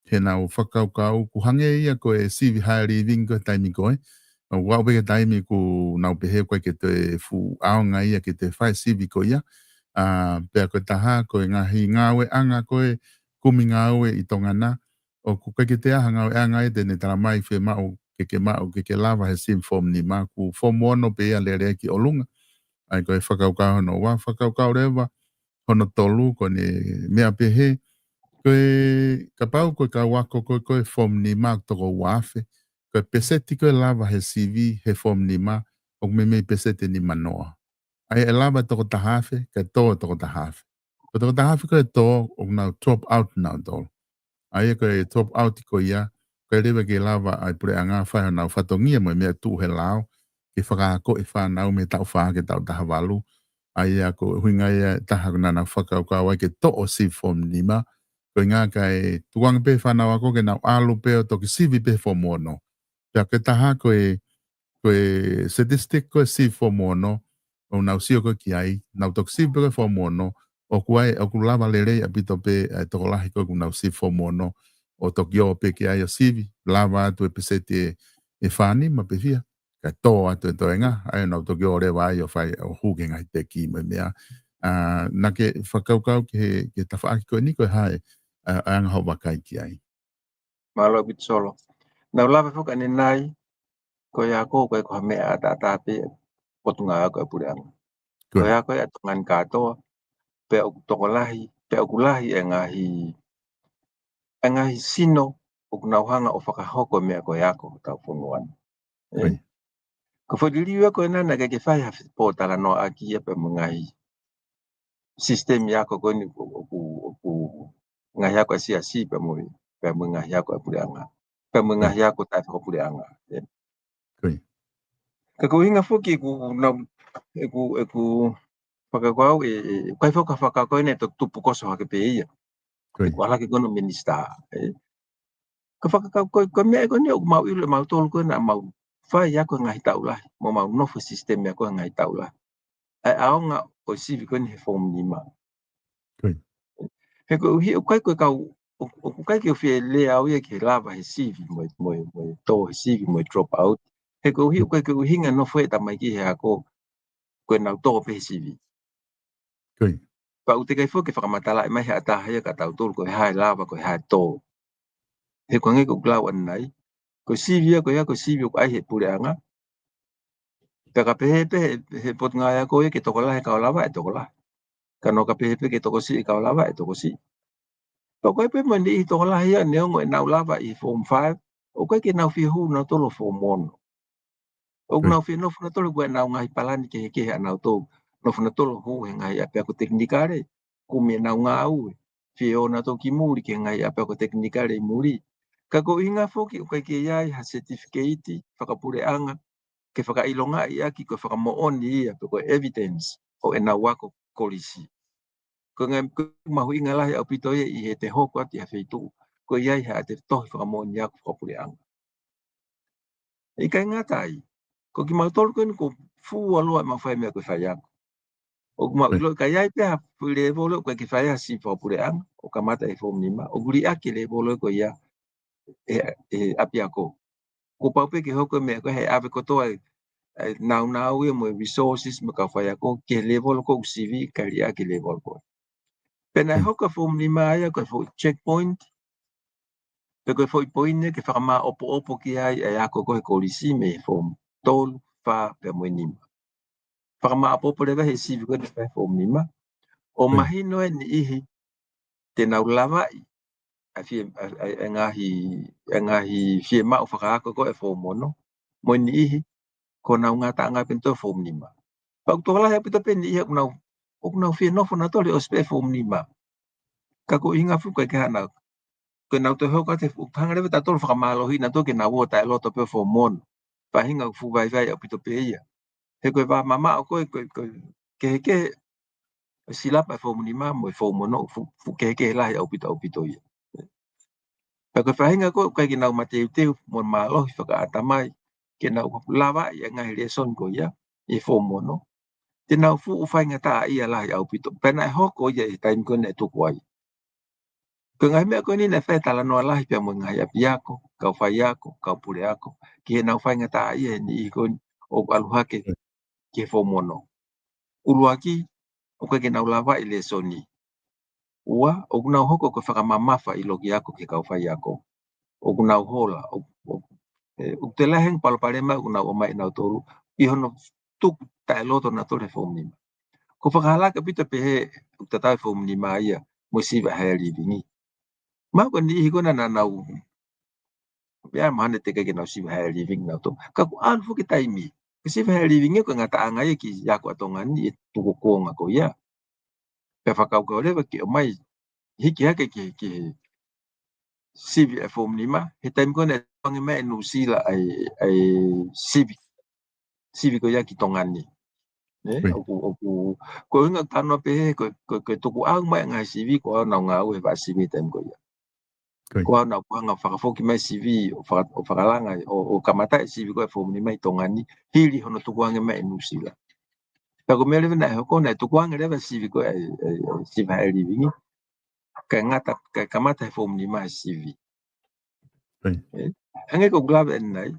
he naʻa nau fakakaukau ʻoku hangē ia ko e sivi higher living ko e taimi ko ē. ʻA, ʻoku aʻu pē ki he taimi ʻoku nau pehē ʻoku ʻikai ke toe fuʻu ʻaonga ia ke toe fai e sivi ko ia. ʻA, pea ko e taha, ko e ngaahi ngāueʻanga ko e kumi ngāue ʻi Tonga na, ʻoku ʻikai ke toe ʻi ai ha ngāueʻanga ia te ne talamai fiemaʻu ke ke maʻu ke ke lava he sivi form nima, ʻoku form ono pē ia lele ki ʻolunga. ʻA ia ko e fakakaukau hono ua, fakakaukau leva hono tolu, ko ʻene meʻa pehē, ko e kapau ko e kau ako ko e, ko e form nima ʻoku toko ua afe, ko e peseti ko e lava he sivi he form nima, ʻoku meimei peseti ʻe nima noa. ʻA ia ʻe lava e toko taha afe, kae tō e toko taha afe. Ko e toko taha afe ko e tō, ʻoku nau drop out nautolu. ʻA ia ko e drop out ko ia, ʻikai leva ke lava ʻa e puleʻanga fai honau fatongia mo e meʻa tuʻu he lao, ke fakaakoʻi e fānau mei he taʻu fā ki he taʻu taha valu. ʻA ia ko e ʻuhinga ia ʻe taha ʻoku nau fakakaukau ai ke toʻo sivi form nima, ko e ʻuhinga kae tukuange pē fānau ako ke nau ʻalu pē ʻo toki sivi pē form ono. Pea ko e taha ko e, ko e statistic ko e sivi form ono, ʻoku nau sio ko ē ki ai, nau toki sivi pē ko e form ono, ʻoku ʻi ai, ʻoku lava lelei ʻaupito pē, ʻa e tokolahi ko ē ʻoku nau sivi form ono, ʻo toki ō pē ki ai ʻo sivi, lava atu e peseti ʻe, ʻe fā nima pe fiha, kae tō atu e toenga, ʻa ia nau toki ō leva ai ʻo fai, ʻo hū ki he ngaahi teki mo e meʻa. ʻA, naʻa ke fakakaukau ki he, ki he tafaʻaki ko eni ko e hā e, ʻa, ʻa e anga hoʻo vakai ki ai. Mālō ʻaupito Solo. Naʻa ku lave foki ʻanenai, ko e ako ko e ko ha meʻa ʻataʻatā pē ʻa e Potungāue Ako ʻa e puleʻanga. Ko ia. Ko e ako ʻa Tonga ni kātoa, pea ʻoku tokolahi, pea ʻoku lahi e ngaahi, e ngaahi sino ʻoku nau hanga ʻo fakahoko e meʻa ko e ako hotau fonua ni. ʻE? Ko ia. Ko e foʻi liliu ia ko ena naʻe ʻikai ke fai ha pōtalanoaʻaki ia pea mo e ngaahi sisitemi ako ko eni ʻoku, ʻoku, ʻoku ngaahi ako ʻa e siasi pea mo e, pea mo e ngaahi ako ʻa e puleʻanga. Pea mo e ngaahi ako taʻefakapuleʻanga. Ē. Ka ko e ʻuhinga foki ʻeku, nau, ʻeku, ʻeku fakakaukau ē, ē, ʻikai foki ha fakakaukau ʻeni ʻe toki tupu koso hake pē ia. ʻEku ʻalu hake ko eni ʻo minisitā. Ē. Ka fakakaukau, ko e meʻa ko eni ʻoku mau ʻilo ʻe mautolu ko ē naʻa mau fai ako he ngaahi taʻu lahi, mo mau nofo he sisitemi ako he ngaahi taʻu lahi. ʻA e ʻaonga ʻo e sivi ko eni he foomu nima. He koeʻuhi ʻoku ʻikai ko e kau, ʻo, ʻoku ʻikai ke u fie lea au ia ki he lava he sivi, mo e, mo e, mo e tō he sivi, mo e drop out. He koeʻuhi ʻoku ʻikai ke ʻuhinga nofo e tamaiki he ako, ko ʻenau tō pē he sivi. Pea ʻoku teʻeki ai foki ke fakamatalaʻi mai ʻe ha taha ia kia tautolu ko e hā e lava, ko e hā e tō. He ko e ngaahi ko lau ʻanenai. Ko e sivi ia ko ia, ko e sivi ʻoku ʻai he puleʻanga. Pea ka pehē pē he, he potungāue ako ia ke tokolahi e kau lava, ʻe tokolahi. Ka naʻa ka pehē pē ke tokosiʻi e kau lava, ʻe tokosiʻi. Pea ko e pē mo e niʻihi tokolahi ia neongo ʻenau lava ʻi he form five, ʻoku ʻikai ke nau fie hū nautolu ʻo form ono. ʻOku nau fie nofo nautolu ko ʻenau ngaahi palani kehekehe ʻa nautolu. Nofo nautolu ʻo hū he ngaahi ʻapiako tekinikale, kumi ʻenau ngāue, fie ō nautolu ki muli ki he ngaahi ʻapiako tekinikale ʻi muli. Ka ko e ʻuhinga foki ʻoku ʻikai ke ʻi ai ha certificate fakapuleʻanga ke fakaʻilongaʻi ʻaki ko e fakamoʻoni ia pe ko e evidence ʻo ʻenau ako kolisi. Ko e ngaahi, ko e mahuʻinga lahi ʻaupito ia ʻi heʻete hoko atu ʻi ha feituʻu ʻoku ʻi ai haʻate tohi fakamoʻoni ako fakapuleʻanga. ʻIkai ngata ai, ko kimautolu ko eni ʻoku fuoloa ʻemau fai meʻa ko e faiako. ʻOku mau ʻilo ʻikai ai pē ha foʻi lēvolo ʻoku ʻikai ke fai ai ha sivi fakapuleʻanga, ʻo kamata he form nima, ʻoku liʻaki e lēvolo ko ia ʻe, ʻe ʻapiako. Kuo pau pē ke hoko e meʻa ko ē he ʻave kotoa e, e naunau ia mo e resources mo e kau faiako ki he lēvolo ko ē ʻoku sivi, kae liʻaki e lēvolo ko ē. Pea naʻe hoko e form nima ia ko e foʻi checkpoint, pe ko e foʻi poini ke fakamāʻopoʻopo ki ai e ako ko ē he kolisi mei he form tolu, fā, pea mo e nima. Fakamāʻopoʻopo leva he sivi ko ē naʻe fai he form nima. ʻO mahino e niʻihi te nau lavaʻi ʻa e fie, ʻa e, ʻa e, ʻa e ngaahi, ʻa e ngaahi fiemaʻu fakaako ko ē he form ono. Mo e niʻihi, ko honau ngataʻanga pē ʻeni ʻo e form nima. Pea ʻoku tokolahi ʻaupito pē niʻihi ʻoku nau, ʻoku nau fie nofo nautolu ʻo ʻosi pē he form nima. Ka ko e ʻuhinga foki ʻikai ke hana, ko ʻenau toe hoko atu he fu-, hanga leva ʻe tautolu ʻo fakamālohiʻi nautolu ke nau ō taʻeloto pē he form ono. Faʻahinga ʻoku fuʻu vaivai ʻaupito pē ia. He ko e vā mamaʻo ko ē, ko e, ko e kehekehe e silapa e form nima mo e form ono ʻoku fuʻu, fuʻu kehekehe lahi ʻaupito, ʻaupito ia. Pea ko e faʻahinga ko ē ʻoku ʻikai ke nau mateuteu mo mālohi fakaʻatamai ke nau lavaʻi e ngaahi lēsoni ko ia ʻi he form ono, te nau fuʻu faingataʻaʻia lahi ʻaupito. Pea naʻe hoko ia ʻi he taimi ko ē naʻe tuku ai. Ko e ngaahi meʻa ko eni naʻe fai e talanoa lahi pea mo e ngaahi ʻapiako, kau faiako, kau puleako, ki heʻenau faingataʻaʻia e niʻihi ko eni ʻoku ʻalu hake ki he form ono. ʻUluaki, ʻoku ʻikai ke nau lavaʻi lēsoni. Ua, ʻoku nau hoko ko e fakamamafa ʻi loki ako ki he kau faiako. ʻOku nau hola, ʻo, ʻo, ʻe, ʻoku toe lahi ange e palopalema ʻoku nau ʻomai ʻe nautolu ʻi hono tuku taʻeloto nautolu he form nima. Ko e fakahalaki ʻaupito pehē ʻoku tatau e form nima ia mo e sivi higher living. Mahalo ko e niʻihi ko ē naʻa nau, ia mahalo naʻe teʻeki ke nau sivi higher living nautolu. Ka kuo ʻalu foki e taimi. Ko e sivi higher living ia ko e ngataʻanga ia ki he ako ʻa Tonga ni e tuku konga ko ia. Pea fakakaukau leva ke ʻomai hiki hake ki, ki he sivi e form nima, he taimi ko ē naʻe tukuange mai ʻe Nuʻusila ʻa e, ʻa e sivi, sivi ko ia ki Tonga ni. Ē, ʻoku, ʻoku, ko e ʻuhinga ʻoku talanoa pehē, ko, ko, ko e tukuange mai e ngaahi sivi, ko au naʻa ku ngāue he vaʻa sivi he taimi ko ia. Ko au naʻa ku hanga ʻo fakafoki mai e sivi, ʻo faka-, ʻo fakalanga, ʻo, ʻo kamata e sivi ko ē e form nima ʻi Tonga ni, hili hono tukuange mai ʻe Nuʻusila. Pea ko e meʻa leva naʻe hoko, naʻe tukuange leva e sivi ko ē, e, e, e sivi higher living, kae ngata, kae kamata he form nima e sivi. Ē, hangē ko ʻeku lave ʻanenai,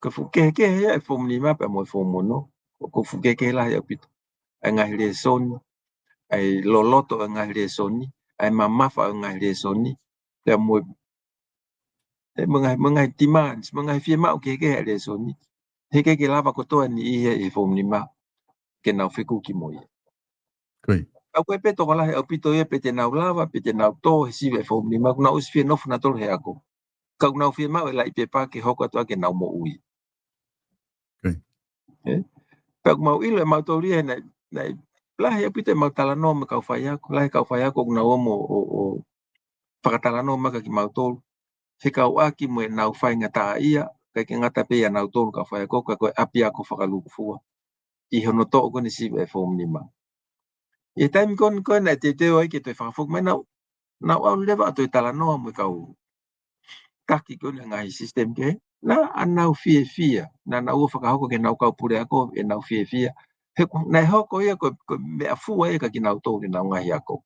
ko e fuʻu kehekehe ia e form nima pea mo e form ono, ʻoku fuʻu kehekehe lahi ʻaupito. ʻA e ngaahi lēsoni, ʻa e loloto ʻo e ngaahi lēsoni, ʻa e mamafa ʻo e ngaahi lēsoni, pea mo e, ē, mo e ngaahi, mo e ngaahi demands, mo e ngaahi fiemaʻu kehekehe ʻa e lēsoni. He ʻikai ke lava kotoa e niʻihi ia ʻi he form nima ke nau fekuki mo ia. Ka ʻoku ʻikai pē tokolahi ʻaupito ia pe te nau lava, pe te nau tō he sivi e form nima, ʻoku nau ʻosi fie nofo nautolu he ako. Ka ʻoku nau fiemaʻu e laʻi pepa ke hoko atu ʻaki ʻenau moʻui. Ē? Pea ʻoku mau ʻilo ʻe mautolu ia naʻe, naʻe lahi ʻaupito ʻemau talanoa mo e kau faiako, lahi e kau faiako ʻoku nau ō mo, ʻo, ʻo, fakatalanoa mai kia kimautolu, fekauʻaki mo ʻenau faingataʻaʻia, ʻikai ke ngata pē ʻia nautolu kau faiako, ka ko e ʻapiako fakalūkufua ʻi hono toʻo ko eni sivi e fomu nima. ʻI he taimi ko eni ko ē naʻe teuteu ai ke toe fakafoki mai, naʻa nau ʻalu leva ʻo toe talanoa mo e kau taki ko eni ngaahi sisitemi kehe, naʻa nau fiefia, naʻa nau ō ʻo fakahoko ki heʻenau kau puleako ʻenau fiefia. He ko, naʻe hoko ia ko, ko e meʻafua ia kia kinautolu ʻenau ngaahi ako.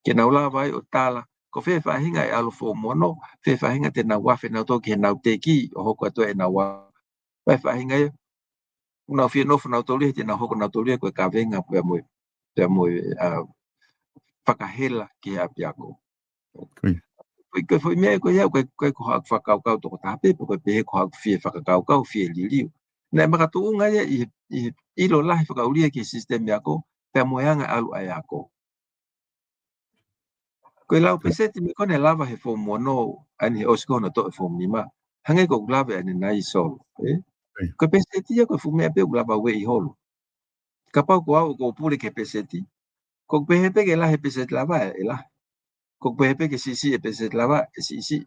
Ke nau lava ai ʻo tala, ko fē faʻahinga ʻe ʻalu fomu ono, fē faʻahinga te nau afe nautolu ki heʻenau teki ʻo hoko atu ʻenau ako. Fē faʻahinga ia, ʻoku nau fie nofo nautolu ia, te nau hoko nautolu ia ko e kavenga pea mo e, pea mo e, ʻa, fakahela ki he ʻapiako. Ko ia. Ko e, ko e foʻi meʻa ko ia, ko e, ko e, ko haʻaku fakakaukau tokotaha pē, pe ko e pehē ko haʻaku fie fakakaukau, fie liliu. Naʻe makatuʻunga ia ʻi he, ʻi he ʻilo lahi fakaʻulia ki he sisitemi ako, pea mo e anga ʻalu ʻa e ako. Ko e lau peseti meʻa ko eni ʻe lava he fomu ono, ʻa eni he ʻosi ko ē hono toʻo e fomu nima. Hangē ko ʻeku lave ʻanenai Solo, ē? Ko e peseti ia ko e fuʻu meʻa pē ʻoku lava ueʻi holo. Kapau ko au ʻoku ou pule ki he peseti, ko ʻeku pehē pē ke lahi e peseti lava, ʻe lahi. Ko ʻeku pehē pē ke siʻisiʻi e peseti lava, ʻe siʻisiʻi.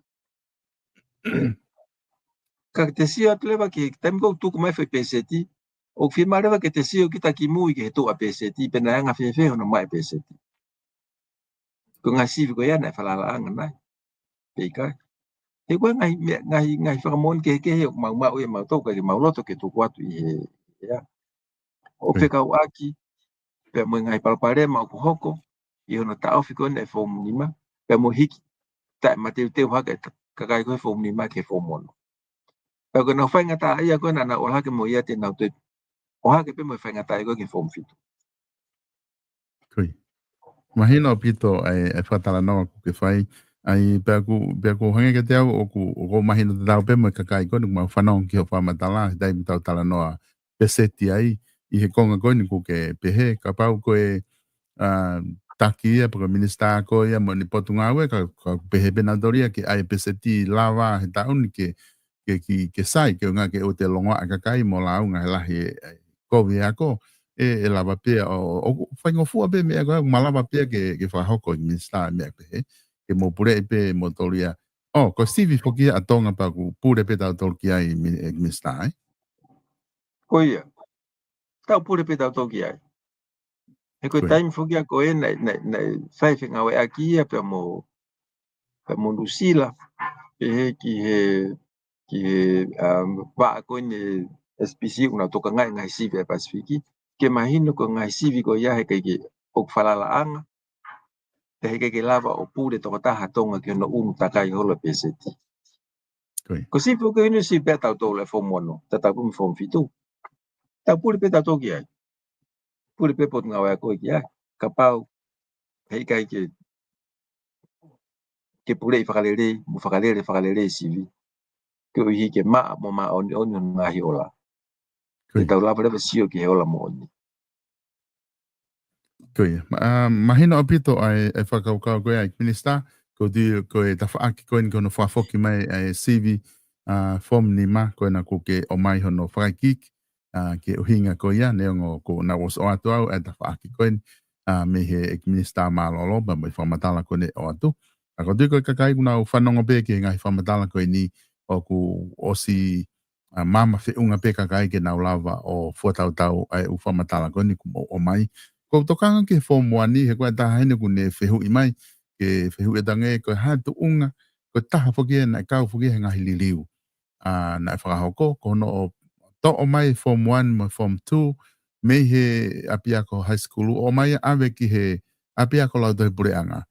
Ka te sio atu leva ki he taimi ko ē ʻoku tuku mai foʻi peseti, ʻoku fiemaʻu leva ke te sio kita kimui ki he tuʻu ʻa e peseti, pe naʻe anga fēfē hono maʻu e peseti. Ko e ngaahi sivi ko ia naʻe falalaʻanga nai, pe ʻikai. He ko e ngaahi, ngaahi, ngaahi fakamoʻoni kehekehe ʻoku mau maʻu ia mautolu, ʻikai ke mau loto ke tuku atu ʻi he, ia. ʻO fekauʻaki pea mo e ngaahi palopalema ʻoku hoko ʻi hono taʻofi ko eni e fomu nima, pea mo e hiki taʻe mateuteu hake e kakai ko ē he fomu nima ki he fomu ono. Pea ko ʻenau faingataʻaʻia ko ē naʻa nau ʻohake mo ia te nau toe ʻohake pē mo e faingataʻaʻia ko ē ki he fomu fitu. Ko ia. Mahino ʻaupito ʻa e, ʻa e fakatalanoa ʻoku ke fai. ʻA ia pea ʻoku, pea ʻoku hangē kiate au ʻoku, ʻoku mahino tatau pē mo e kakai ko eni ʻoku mau fanongo ki hoʻo fakamatala, he taimi ʻoku tau talanoa peseti ai, ʻi he konga ko eni ʻoku ke pehē, kapau ko e, ʻa, taki ia, pe ko e minisitā ko ia mo ʻene potungāue, ka, ka pehē pē nautolu ia ke ʻai e peseti lava he taʻu ni ke, ke, ke, ke sai, ke ʻuhinga ke ʻoua te longoaʻa e kakai mo lāunga he lahi e, e kovi e ako, ʻe, ʻe lava pē ia ʻo, ʻo, ʻo faingofua pē meʻa ko ē, malava pē ia ke, ke fakahoko ʻe he minisitā meʻa pehē, ke mou puleʻi pē moutolu ia. ʻO, ko e sivi foki ia ʻa Tonga pea ʻoku pule pē tautolu ki ai mi-, e minisitā, ē? Ko ia. Tau pule pē tautolu ki ai. He ko e taimi foki ia ko ē naʻe, naʻe, naʻe fai fengāueʻaki ia pea mo, pea mo Nuʻusila, pehē ki he, ki he, um, vaʻa ko eni S P C ʻoku nau tokangaʻi e ngaahi sivi ʻa e Pasifiki, ke mahino ko e ngaahi sivi ko ia he ʻikai ke, ʻoku falalaʻanga, pea he ʻikai ke lava ʻo pule tokotaha ʻa Tonga ki hono ʻunu takai holo e peseti. Ko ia. Ko e sivi ko eni sivi pē ʻa tautolu e fomu ono, tatau pē mo e fomu fitu. Tau pule pē tautolu ki ai. Pule pē potungāue ako ki ai. Kapau he ʻikai ke, ke puleʻi fakalelei, mo fakalele, fakalelei sivi. Koeʻuhi ke maʻa mo māʻoniʻoni hono ngaahi ola. Ko ia. Te tau lava leva sio ki he ola moʻoni. Ko ia. Ma-, ʻa, mahino ʻaupito ʻa e, e fakakaukau ko ia ʻa e minisitā, ko e tui, ko e tafaʻaki ko eni ko hono fakafoki mai ʻa e sivi, ʻa, fomu nima, ko ena ʻoku ke ʻomai hono fakaikiiki, ʻa, ki he ʻuhinga ko ia, neongo ʻoku nau ʻosi ʻoatu au ʻa e tafaʻaki ko eni, ʻa, mei he ʻEiki Minisitā Mālōlō, pea mo e fakamatala ko eni ʻoatu. ʻA, ko e tui ko e kakai ʻoku nau fanongo pē ki he ngaahi fakamatala ko eni ʻoku ʻosi, ʻa, maama feʻunga pē kakai ke nau lava ʻo fuatautau ʻa e ʻū fakamatala ko eni ʻoku mou ʻomai. ʻOku ou tokanga ki he fomu one, he ko e taha heni ʻoku ne fehuʻi mai, ke fehuʻi atu ange ko e hā e tuʻunga, ko e taha foki ē naʻe kau foki he ngaahi liliu ʻa, naʻe fakahoko, ko hono ʻo toʻo mai fomu one mo fomu two, mei he ʻapiako high school, ʻomai ʻave ki he ʻapiako lautohi puleʻanga.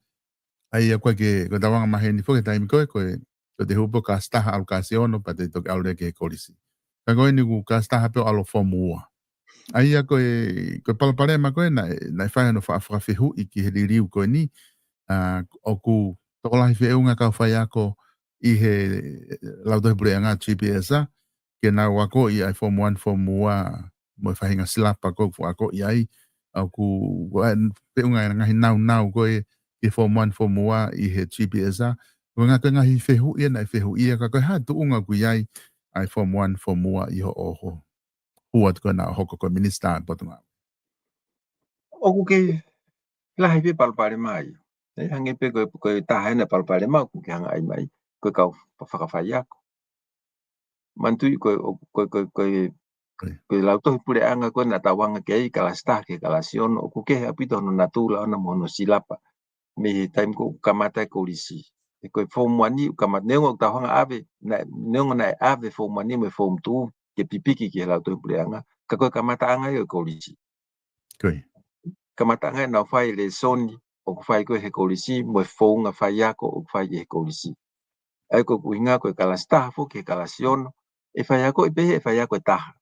ʻA ia ko e ke, ko e tauanga maheni foki he taimi ko ē, ko e, ko e te hū pē ʻo kasi taha ʻalu kasi ono, pea te toki ʻalu leva ki he kolisi. Ka ko eni ʻoku kasi taha pē ʻo ʻalu fomu ua. ʻA ia ko e, ko e palopalema ko ē, naʻe, naʻe fai hono fa-, fakafehuʻi ki he liliu ko eni, ʻa, ʻoku tokolahi feʻunga kau faiako ʻi he lautohi puleʻanga G P S, ʻa, ke nau akoʻi ʻa e fomu one, fomu ua, mo e faʻahinga silapa ko ē ʻoku akoʻi ai, ʻa, ʻoku, ʻa, feʻunga e ngaahi naunau ko ē ki he fomu one, fomu ua ʻi he G P S, ʻa. Ko e ngaahi, ko e ngaahi fehuʻi ʻe naʻe fehuʻi ia ka ko e hā e tuʻunga ʻoku ʻi ai ʻa e fomu one, fomu ua ʻi hoʻo, hoʻo hū atu ko ena ʻo hoko ko e minisitā ʻa e potungāue. ʻOku kei lahi pē palopalema ia. Ē, hangē pē ko e, ko e taha ena palopalema ʻoku ke hanga ʻai mai, ko e kau fakafaiako. Manatuʻi ko e, ko e, ko e, ko e, ko e lautohi puleʻanga ko ē naʻa tau anga ki ai, kalasi taha ki he kalasi ono, ʻoku kehe ʻaupito hono natula ʻona mo hono silapa mei he taimi ko ē ʻoku kamata e kolisi. He ko e form one ʻoku kamata, neongo ʻoku tau hanga ʻave, naʻe, neongo naʻe ʻave form one mo e form two ke pipiki ki he lautohi puleʻanga, ka ko e kamataʻanga ia ʻo e kolisi. Kamataʻanga ʻenau fai e lēsoni ʻoku fai ko ē he kolisi mo e founga faiako ʻoku fai ʻi he kolisi. ʻA ia ko ʻeku ʻuhinga ko e kalasi taha foki ki he kalasi ono, ʻe faiakoʻi pē ʻe he faiako ʻe taha.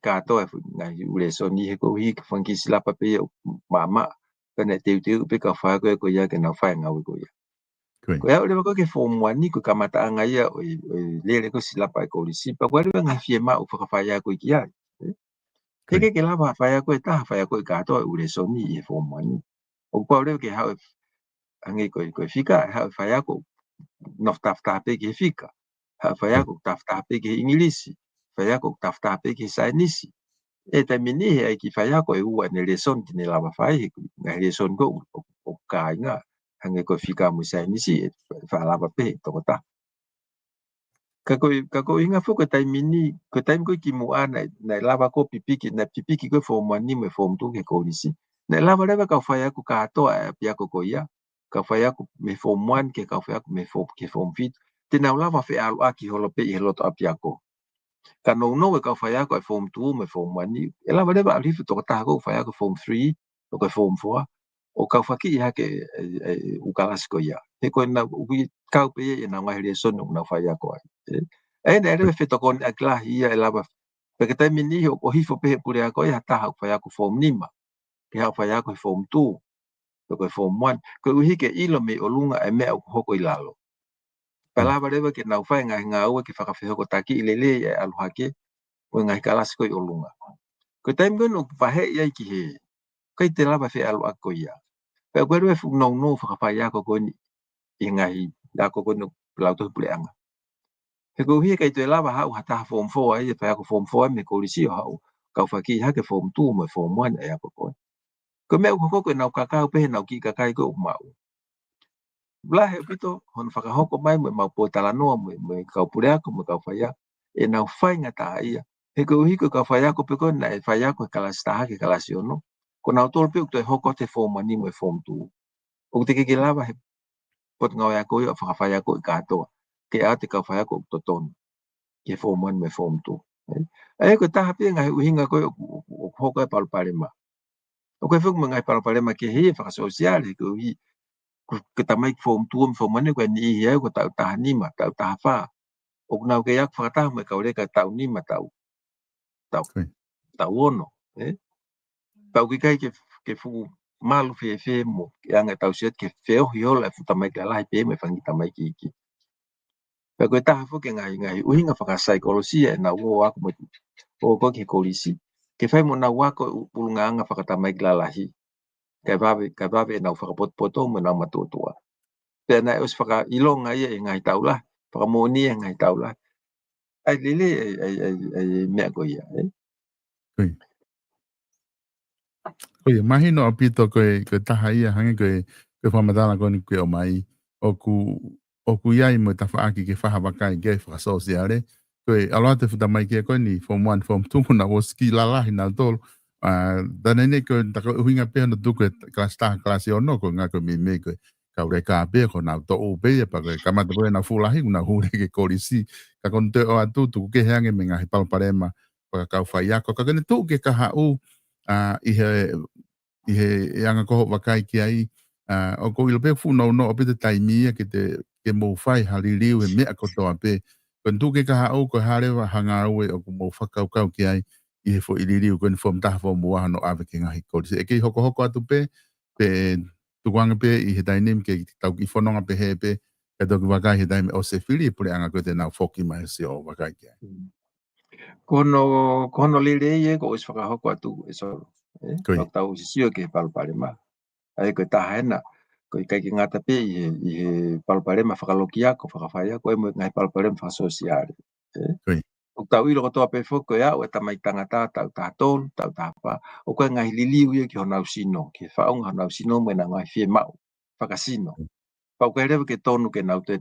Kātoa e fuʻu ngaahi ʻū lēsoni he koeʻuhi ko e fanga kiʻi silapa pē ia ʻoku maʻamaʻa. Pea naʻe teuteu pē kau faiako ia ko ia ke nau fai e ngāue ko ia. Ko e aʻu leva ko ē ki he form one, ko e kamataʻanga ia ʻo e, ʻo e lele ko ē silapa e kolisi. Pea ko e leva ngaahi fiemaʻu fakafaiako ki ai. Ē? He ʻikai ke lava faiako ʻe taha, faiakoʻi kātoa e ʻū lēsoni ʻi he form one. ʻOku pau leva ke haʻu e, hangē ko e, ko e fika, haʻu e faiako nofo tafataha pē ki he fika. Haʻu e faiako tafataha pē ki he ʻIngilisi. Faiako tafataha pē ki he saienisi. ʻE taimi ni he ʻai ki he faiako ʻe ua ʻene lēsoni te ne lava fai he ngaahi lēsoni ko ē ʻoku, ʻoku kāinga. Hangē ko e fika mo e saienisi, ʻe faʻa lava pē he tokotaha. Ka ko e, ka ko e ʻuhinga foki ko e taimi ni, ko e taimi ko ē kimuʻa naʻe, naʻe lava ko ē pipiki, naʻe pipiki ko ē form one mo e form two ki he kolisi. Naʻe lava leva kau faiako kātoa e ʻapiako ko ia. Kau faiako mei he form one ki he kau faiako mei he form, ki he form fitu. Te nau lava feʻaluʻaki holo pē ʻi he loto ʻapiako. Ka nounou e kau faiako e form two mo e form one, ʻe lava leva ʻalu hifo tokotaha ko ē faiako form three, ʻo ko e form four, ʻo kau fakiʻi hake e, e, e ʻū kalasi ko ia. He ko ʻenau, ʻoku kau pē ia ʻi heʻenau ngaahi lēsoni ʻoku nau faiako ai. Ē? ʻA ia naʻe lava fetokoniʻaki lahi ia ʻe lava. Pea ko e taimi ni ʻoku ʻohifo pē he puleako ia ha taha ʻoku faiako form nima. Ke haʻu faiako he form two. Pe ko e form one. Koeʻuhi ke ʻilo mei ʻolunga e meʻa ʻoku hoko ʻi lalo. Pea lava leva ke nau fai e ngaahi ngāue ke fakafehokotakiʻi lelei e ʻalu hake ʻo e ngaahi kalasi ko ē ʻi ʻolunga. Ko e taimi ko ē ʻoku vaheʻi ai ki hē, ʻikai te lava feʻaluʻaki ko ia. Pea ko e lue fuʻu nounou fakafaiako ko eni ʻi he ngaahi ako ko eni ʻoku lautohi puleʻanga. He koeʻuhi ʻikai toe lava haʻu ha taha form four ai, e faiako form four ai mei he kolisi ʻo haʻu kau fakiʻi hake form two mo e form one e ako ko ē. Ko e meʻa ʻoku hoko ko ʻenau kakau pē heʻenau kiʻi kakai ko ē ʻoku maʻu. Lahi ʻaupito hono fakahoko mai mo ʻemau pōtalanoa mo, mo e kau puleako mo e kau faiako ʻenau faingataʻaʻia. He koeʻuhi ko e kau faiako pē ko ē naʻe faiako he kalasi taha ki he kalasi ono, ko nautolu pē ʻoku toe hoko atu he form one mo e form two. ʻOku teʻeki ke lava he potungāue ako ia ʻo fakafaiakoʻi kātoa ke ʻave e kau faiako ʻoku totonu ki he form one mo e form two. Ē? ʻA ia ko e taha pē ngaahi ʻuhinga ko ē ʻoku, ʻoku, ʻoku hoko ai e palopalema. ʻOku ʻi ai foki mo e ngaahi palopalema kehe fakasōsiale, koeʻuhi ko e, ko e tamaiki form two mo e form one ko e niʻihi ai ko e taʻu taha nima, taʻu taha fā. ʻOku nau kei ako fakataha mo e kau leka taʻu nima, taʻu, taʻu, taʻu ono, ē? Pea ʻoku ʻikai ke, ke fuʻu malu fēfē mo e anga e tauhi atu ke feohi holo e fuʻu tamaiki lalahi pē mo e fanga kiʻi tamaiki iiki. Pea ko e taha foki e ngaahi, ngaahi ʻuhinga fakasaikolosia ʻenau ō ako mo e, ō ko ē ki he kolisi. Ke fai mo ʻenau ako e ʻu-, ʻulungaanga fakatamaiki lalahi. Kae vave, kae vave ʻenau fakapotopoto mo ʻenau matuʻotuʻa. Pea naʻe ʻosi fakaʻilonga ia ʻi he ngaahi taʻu lahi, fakamoʻoni ʻi he ngaahi taʻu lahi. ʻA e lelei e, e, e, e meʻa ko ia, ē? Ko ia, mahino ʻaupito ko e, ko e taha ia, hangē ko e, ko e fakamatala ko eni kuo ʻomai. ʻOku, ʻoku ʻi ai mo e tafaʻaki ke fai ha vakai ki ai fakasōsiale. Ko e ʻalu atu e fuʻu tamaiki ko eni, form one, form two, mo nau ʻosi kiʻi lalahi nautolu. ʻA, taimi ni ko e, tā ko e ʻuhinga pē hono tuku e kalasi taha, kalasi ono, ko e ʻuhinga ko e meimei ko e kau leka pē, ko ʻenau toʻu pē ia, pea ko e kamata ko ē ʻenau fuʻu lahi, ko ʻenau hū leva ki he kolisi. Ka ko ʻenau toe ō atu, tuku kehe ange mei he ngaahi palopalema fakakau faiako. Ka ko ʻene tuʻu ki he kahaʻu, ʻa, ʻi he, ʻi he, ʻi he anga ko hoʻo vakai ki ai, ʻa, ʻoku ou ʻilo pē fuʻu nounou ʻaupito e taimi ia ke te, ke mou fai ha liliu he meʻa kotoa pē. Ko ʻene tuʻu ki he kahaʻu, ko e hā leva ha ngāue ʻoku mou fakakaukau ki ai ʻi he foʻi liliu ko eni, form taha, form ua, hono ʻave ki he ngaahi kolisi. ʻE kei hokohoko atu pē, pe tuku ange pē ʻi he taimi ni ke tau kiʻi fononga pehē pē, kae toki vakai he taimi ʻosi e fili e puleʻanga ko ē te nau foki mai ʻo sio ʻo vakai ki ai. Mm. Ko hono, ko hono lelei ē, kuo ʻosi fakahoko atu ʻe Solo. Ē? Ko ia. Kuo tau ʻosi sio ki he palopalema. ʻA ia ko e taha ena, ko e ʻikai ke ngata pē ʻi he, ʻi he palopalema fakalokiako, fakafaiako, ʻi ai mo e ngaahi palopalema fakasōsiale. Ē? Ko ia. ʻOku tau ʻilo kotoa pē foki ko e aʻu e tamaiki tangata, taʻu taha tolu, taʻu taha fā, ʻoku ʻi ai e ngaahi liliu ia ki honau sino, ki he faʻunga honau sino mo ʻenau ngaahi fiemaʻu. fakasino. Pea ʻoku ʻikai leva ke tonu ke nau toe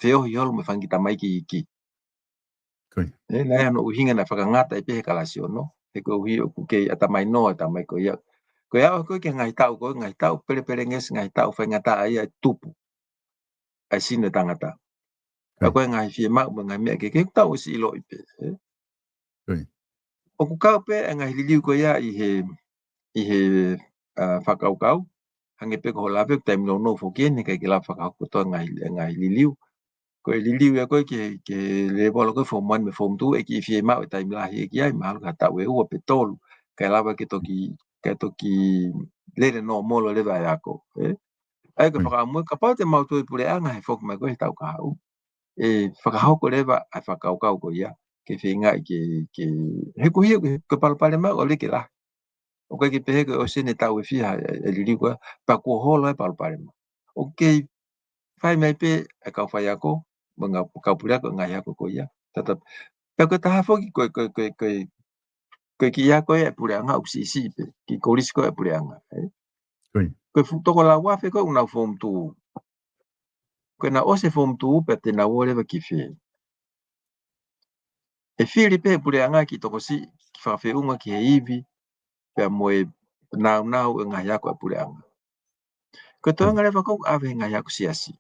feohi holo mo e fanga kiʻi tamaiki iiki. Ko ia. Ē, naʻe ʻi ai hono ʻuhinga naʻe fakangata ai pē he kalasi ono. He koeʻuhi ʻoku kei ʻatamai noa e tamaiki ko ia. Ko ia ʻoku ʻi ai e ngaahi taʻu ko e ngaahi taʻu pelepelengesi, ngaahi taʻu faingataʻa ia e tupu ʻa e sino e tangata. Ko ia. Ko e ngaahi fiemaʻu mo e ngaahi meʻa kehekehe ʻoku tau ʻosi ʻiloʻi pē, ē? Ko ia. ʻOku kau pē e ngaahi liliu ko ia ʻi he, ʻi he, ʻa, fakakaukau. Hangē pē ko hoʻo lave, ko e taimi nounou foki eni, ʻikai ke lava fakahoko kotoa e ngaahi, e ngaahi liliu. Ko e liliu ia ko ē ki he, ki he lēvolo ko e form one mo e form two, ʻe kiʻi fiemaʻu e taimi lahi ʻe ʻi ai, mahalo ko ha taʻu ʻe ua pe tolu, kae lava ke toki, ke toki lele normal leva e ako, ē? ʻA ia ko e, mm, fakaʻamu, kapau te mau tui puleʻanga he foki mai ko ē he taʻu kahaʻu, ʻe fakahoko leva ʻa e fakakaukau ko ia, ke feingaʻi ke, ke, he ko e, he ko e palopalema ʻoku lele ke lahi. ʻOku ʻikai ke pehē ko e ʻosi eni e taʻu ʻe fiha e, e liliu ko ē, pea kuo holo e palopalema. ʻOku kei fai mai pē e kau faiako, mo e ngaahi kau puleako, ngaahi ako ko ia. Tata, pea ko e taha foki, ko e, ko e, ko e, ko e, ko e kiʻi ako ia e puleʻanga ʻoku siʻisiʻi pē, kiʻi kolisi ko ē e puleʻanga, ē? Ko ia. Ko e fuʻu toko lau afe ko ē ʻoku nau form two. Ko ʻenau ʻosi e form two pea te nau ō leva ki fē? ʻE fili pē he puleʻanga kiʻi tokosiʻi, kiʻi fakafeʻunga ki he ivi, pea mo e nāunau e ngaahi ako e puleʻanga. Ko e toenga, mm, leva ko ē ʻave he ngaahi ako siasi.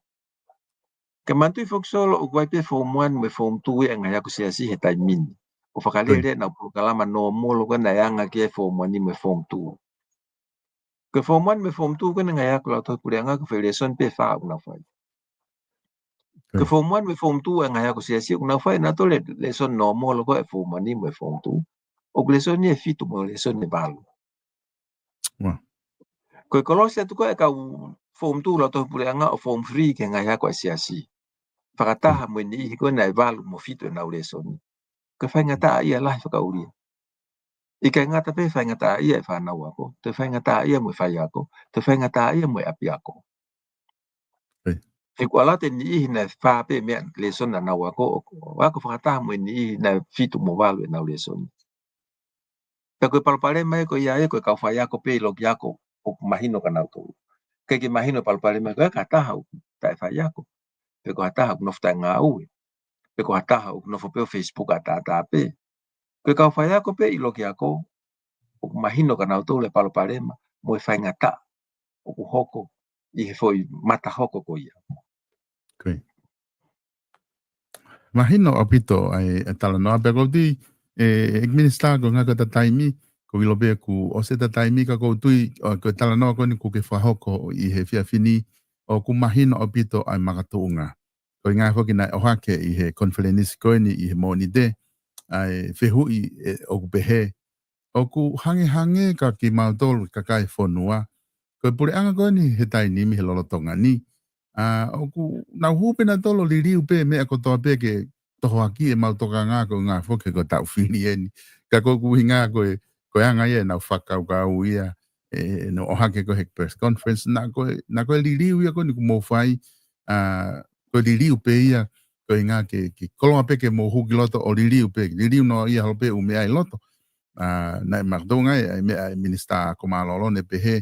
Ke manatuʻi foki Solo, ʻoku ʻi ai pē form one mo e form two ia e ngaahi ako siasi he taimi ni. ʻO fakalele, ko ia, ʻenau polokalama normal ko ē naʻe anga ki ai e form one mo e form two. Ko e form one mo e form two ko ē ngaahi ako lautohi puleʻanga ko e foʻi lēsoni pē ʻe fā ʻoku nau fai. Ko ia. Ko e form one mo e form two e ngaahi ako siasi ʻoku nau fai ʻenautolu e lēsoni normal ko ē e form one mo e form two. ʻOku lēsoni ʻe fitu mo e lēsoni ʻe valu. Wow. Ko e kolosi atu ko ē e kau form two lautohi puleʻanga ʻo form three ki he ngaahi ako ʻa e siasi, fakataha, mm, mo e niʻihi ko ē naʻe valu mo fitu ʻenau lēsoni. Ko e faingataʻaʻia lahi fakaʻulia. ʻIkai ngata pē he faingataʻaʻia e fānau ako, toe faingataʻaʻia mo e faiako, toe faingataʻaʻia mo e ʻapiako. Ko ia. He kuo ʻalu atu e niʻihi naʻe fā pē meʻa lēsoni naʻa nau ako, ʻo ako fakataha mo e niʻihi naʻe fitu mo valu ʻenau lēsoni. Pea ko e palopalema ia ko ia, ia ko e kau faiako pē ʻi loki ako ʻoku mahino kia nautolu. ʻIkai ke mahino e palopalema ko ia ki ha taha ʻoku taʻefaiako, pe ko ha taha ʻoku nofo taʻengāue, pe ko ha taha ʻoku nofo pē ʻo Facebook ʻataʻatā pē. Ko e kau faiako pē ʻi loki ako ʻoku mahino kia nautolu e palopalema mo e faingataʻa ʻoku hoko ʻi he foʻi mata hoko ko ia. Ko ia. Mahino ʻaupito ʻa e, e talanoa, pea ʻoku ou tui, e, ʻEiki Minisitā, ko e ʻuhinga ko ʻeta taimi, ʻoku ou ʻilo pē kuo ʻosi ʻeta taimi, ka ʻoku ou tui, ʻo, ko e talanoa ko eni kuo ke fakahoko ʻi he efiafi ni, ʻoku mahino ʻaupito ʻa e makatuʻunga. Ko e ʻuhinga foki naʻe ʻohake ʻi he konifelenisi ko eni ʻi he Mōnite, ʻa e fehuʻi, ʻe, ʻoku pehē, ʻoku hangehangē kia kimautolu kakai e fonua, ko e puleʻanga ko eni he taimi ni he lolotonga ni, ʻa, ʻoku nau hū pē nautolu ʻo liliu pē meʻa kotoa pē ke tohoakiʻi ʻemau tokanga, ko e ʻuhinga foki ko e taʻu fili eni. Ka ko ʻeku ʻuhinga ko e, ko e anga ia ʻenau fakakaukau ia, ʻe, ʻenau ʻohake ko ē he press conference, naʻa ko e, naʻa ko e liliu ia ko eni ʻoku mou fai, ʻa, ko e liliu pē ia, ko e ʻuhinga ke, ke koloa pē ke mou hū ki loto ʻo liliu pē, liliu noaʻia holo pē ʻū meʻa ʻi loto. ʻA, naʻe makatuʻunga ai e meʻa ʻa e Minisitā Ako Mālōlō, ne pehē,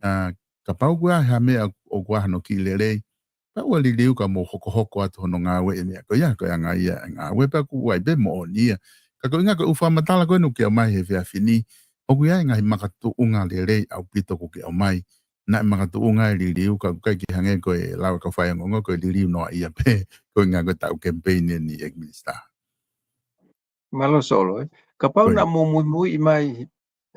ʻa, kapau ʻoku ʻi ai ha meʻa ʻoku ʻi ai hano kiʻi lelei, pea ʻoua liliu ka mou hokohoko atu hono ngāue e meʻa ko ia, ko e anga ia e ngāue, pea ʻoku ʻi ai pē moʻoni ia. Ka ko e ʻuhinga ko e ʻū fakamatala ko eni ʻoku ke ʻomai he efiafi ni, ʻoku ʻi ai e ngaahi makatuʻunga lelei ʻaupito ʻoku ke ʻomai, naʻe makatuʻunga e liliu, ka ʻoku ʻikai ke hangē ko e lau ʻa e kau faiongoongo ko e liliu noaʻia pē, ko e ʻuhinga ko e taʻu kemipeini eni, ʻEiki Minisitā. Mālō Solo, ē. Kapau, ko ia, naʻa mou muimuiʻi mai he,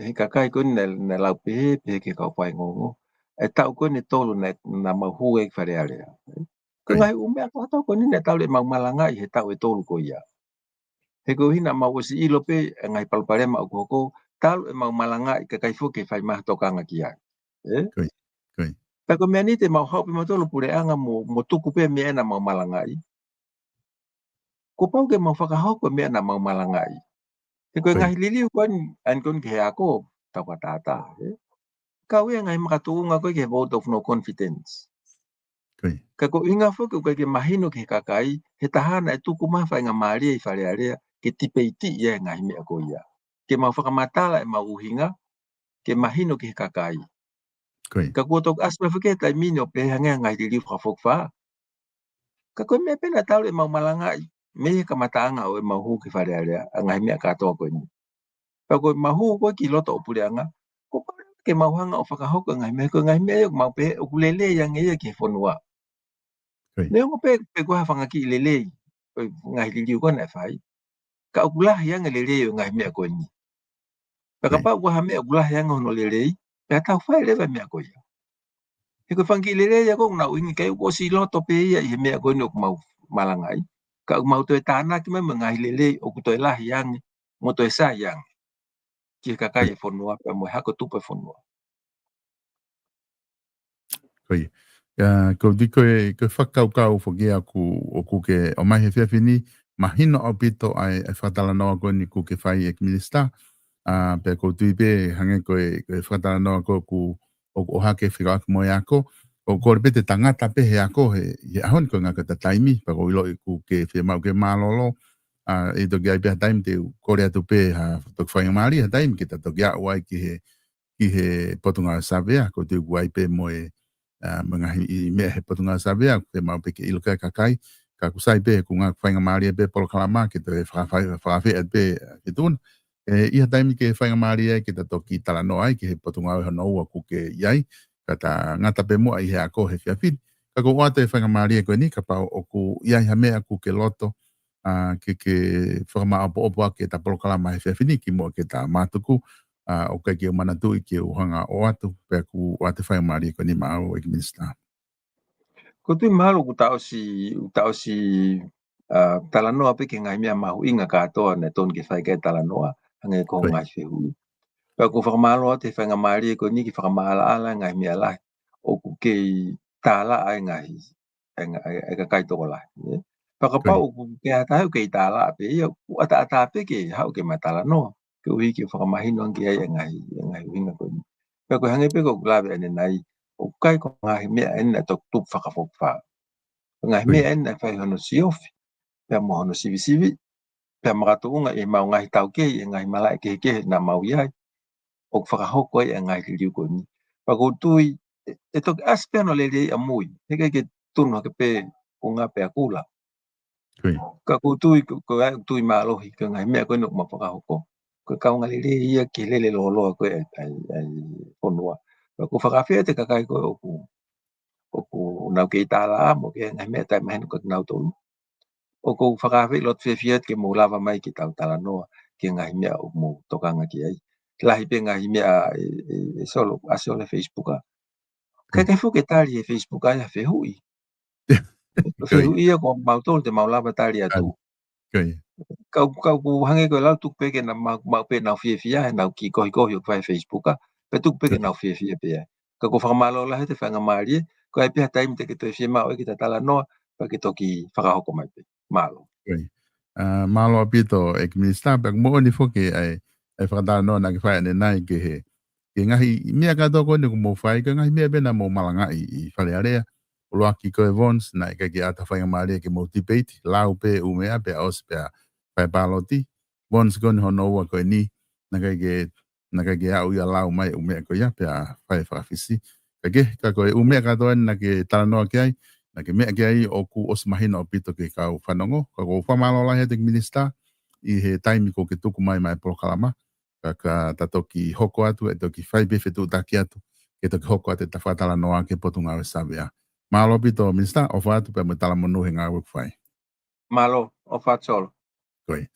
he kakai ko eni naʻe, naʻe lau pehē, pehē ki he kau faiongoongo, e taʻu ko eni ʻe tolu naʻe, naʻa mau hū ai ki Fale Alea, ē. Ko e, ko ia, ngaahi ʻū meʻa kotoa ko eni naʻe talu ʻemau malangaʻi he taʻu ʻe tolu ko ia. He koeʻuhi naʻa mau ʻosi ʻilo pē e ngaahi palopalema ʻoku hoko, talu ʻemau malangaʻi kakai foki ke fai mai ha tokanga ki ai. Ē? Ko ia, ko ia. Pea ko e meʻa ni te mau haʻu pē mautolu puleʻanga mo, mo tuku pē meʻa naʻa mau malangaʻi. Kuo pau ke mau fakahoko e meʻa naʻa mau malangaʻi. He ko e, ko ia, ngaahi liliu ko eni, ʻa eni ko eni ki he ako, tau ka tātā, ē? Kau ia e ngaahi makatuʻunga ko ē ki he vote of no confidence. Ko ia. Ka ko e ʻuhinga foki ʻoku ʻikai ke mahino ki he kakai, he taha naʻe tuku mai ha faingamālie ʻi Fale Alea ke tipeitiʻi e ngaahi meʻa ko ia. Ke mau fakamatala ʻemau ʻuhinga, ke mahino ki he kakai. Ka kuo toki ʻasi mai foki he taimi ni ʻo pehē hangē ha ngaahi liliu fakafokifā. Ka ko e meʻa pē naʻa tau lele ʻemau malangaʻi mei he kamataʻanga ʻo ʻemau hū ki Fale Alea, ʻa e ngaahi meʻa kātoa ko eni. Pea ko ʻemau hū ko ē ki loto ʻo puleʻanga, kuo pau ke mau hanga ʻo fakahoko e ngaahi meʻa, ko e ngaahi meʻa ia ʻoku mau pehē ʻoku lelei ange ia ki he fonua. Neongo pē, pē ko ha fanga kiʻi lelei ʻo e ngaahi liliu ko ē naʻe fai, ka ʻoku lahi ange lelei ʻo e ngaahi meʻa ko eni. Pea kapau ʻoku ʻi ai ha meʻa ʻoku lahi ange hono lelei, pea tau fai leva e meʻa ko ia. He ko e fanga kiʻi lelei ia ko ē ʻoku nau ʻi heni, ʻikai, ʻoku ʻosi loto pē ia ʻi he meʻa ko eni ʻoku mau malangaʻi. Ka ʻoku mau toe tānaki mai mo e ngaahi lelei ʻoku toe lahi ange, mo toe sai ange ki he kakai e fonua, pea mo e hako tupu e fonua. Ko ia. ʻIa, ko e, ko e, ko e fakakaukau foki ia ʻoku, ʻoku ke ʻomai he efiafi ni, mahino ʻaupito ʻa e, ʻa e fakatalanoa ko eni ʻoku ke fai ʻEiki Minisitā. ʻA, pea ʻoku ou tui pē hangē ko e, ko e fakatalanoa ko ē ʻoku, ʻoku ʻohake fekauʻaki mo e ako. ʻOku kole pē te ta ngata pē he ako he, he ʻaho ni ko e ngata taimi, pea ʻoku ou ʻiloʻi ʻoku ke fiemaʻu ke mālōlō. ʻA, ʻe toki ʻi ai pē ha taimi te u kole atu pē ha toki faingamālie ha taimi ke ta toki aʻu ai ki he, ki he Potungāue Savea, ʻoku ou tui ʻoku ʻi ai pē mo e, ʻa, mo e ngaahi meʻa he Potungāue Savea, ʻoku fiemaʻu pē ke ʻilo ki ai e kakai, ka ʻoku sai pē, ʻoku ngata faingamālie pē polokalama, ke toe fakafai-, fakafeʻiloaki pē, ʻa, ke tuna. ʻE, ʻi ha taimi ke faingamālie ai, ke ta toki talanoa ai, ki he Potungāue hono ua ʻoku ke ʻi ai, ka ta ngata pē muʻa ʻi he ako he efiafi ni. Ka ʻoku ou ʻoatu e faingamālie ko eni, kapau ʻoku ʻi ai ha meʻa ʻoku ke loto, ʻa, ke, ke fakamaʻopoʻopo ʻaki ʻeta polokalama he efiafi ni kimuʻa ke ta mātuku, ʻa, ʻoku ʻikai ke u manatuʻi ke u hanga ʻo ʻoatu, pea ʻoku ou ʻoatu e faingamālie ko eni maʻau ʻEiki Minisitā. ʻOku ou tui mahalo ʻoku ta ʻosi, ʻoku ta ʻosi, ʻa, talanoa pē ki he ngaahi meʻa mahuʻinga kātoa naʻe tonu ke fai ki ai e talanoa, hangē ko e ngaahi fehuʻi. Pea ʻoku ou fakamālō atu he faingamālie ko eni ke fakamaʻalaʻala e ngaahi meʻa lahi ʻoku kei tālaʻa ai e ngaahi, e nga-, e, e kakai tokolahi, ē? Pea kapau ʻoku ʻi ai ha taha ʻoku kei tālaʻa pē ia, ʻoku ʻataʻatā pē ke haʻu ke ma talanoa, koeʻuhi ke fakamahino ange ki ai e ngaahi, e ngaahi ʻuhinga ko eni. Pea ko e hangē pē ko ʻeku lave ʻanenai, ʻoku ʻikai ko e ngaahi meʻa eni naʻe toki tupu fakafokifā. Ko e ngaahi meʻa eni naʻe fai hono siofi, pea mo hono sivisiviʻi, pea makatuʻunga ʻi heʻemau ngaahi taukei, ʻi he ngaahi malaʻe kehekehe naʻa mau ʻi ai, ʻoku fakahoko ai e ngaahi liliu ko eni. Pea ʻoku ou tui, ʻe, ʻe toki ʻasi pē hono lelei ʻamui, heʻikai ke tunu hake pē ʻunga pea kula. Ka ʻoku ou tui, ko, ko e ʻai ʻoku tui mālohi, ko e ngaahi meʻa ko eni ʻoku mau fakahoko, ko e kaunga lelei ia ki he lele lōloa ko ē ʻa e, ʻa e, ʻa e fonua. Pea ʻoku ou fakaafeʻi atu e kakai ko ē ʻoku, ʻoku nau kei tālaʻa mo e ngaahi meʻa taʻemahino kiate kinautolu. ʻOku ou fakaafeʻi loto fiefia atu ke mou lava mai ke tau talanoa ki he ngaahi meʻa ʻoku mou tokanga ki ai. Lahi pē ngaahi meʻa ʻe, ʻe, ʻe Solo, ʻa Solo he Facebook ʻa. ʻIkai ke fuʻu ke tali he Facebook ʻa e fehuʻi. Fehuʻi ia ko mautolu te mau lava tali atu. Ka, ka ʻoku hangē ko e lau tuku pē ke nau ma-, maʻu pē ʻenau fiefia, ʻenau kiʻi kohikohi ʻoku fai he Facebook ʻa. Pea tuku pē ke nau fiefia pē ai. Ka ʻoku ou fakamālō lahi he faingamālie, ko e ʻi ai pē ha taimi te ke toe fiemaʻu ai ke ta talanoa, pea ke toki fakahoko mai pē. Mālō. ʻA, mālō ʻaupito ʻEiki Minisitā, pea ʻoku moʻoni foki ʻa e, ʻa e fakatalanoa naʻa ke fai ʻanenai ki he, ki he ngaahi meʻa kātoa ko eni ʻoku mou fai, ko e ngaahi meʻa pē naʻa mou malangaʻi ʻi Fale Alea, ʻuluaki ko e Vons, naʻe ʻikai ke ʻi ai ha faingamālie ke mou tipeiti, lau pē ʻū meʻa, pea ʻosi pea fai e pāloti, Vons ko eni hono ua ko eni, naʻe ʻikai ke naʻe ʻikai ke aʻu ia ʻo lau mai e ʻū meʻa ko ia, pea fai e fakafisi. Ka ke, ka ko e ʻū meʻa kātoa eni naʻa ke talanoa ki ai, naʻa ke meʻa ki ai ʻoku ʻosi mahino ʻaupito ki he kau fanongo, ka ʻoku ou fakamālō lahi atu ʻEiki Minisitā, ʻi he taimi kuo ke tuku mai maʻá e polokalama, ka, ka ta toki hoko atu, ʻe toki fai pē fetuʻutaki atu, ke toki hoko atu ʻeta fakatalanoa ki he Potungāue Savea. Mālō ʻaupito Minisitā, ʻofa atu pea mo e talamonū he ngāue ʻoku fai. Mālō, ʻofa atu Solo. Ko ia.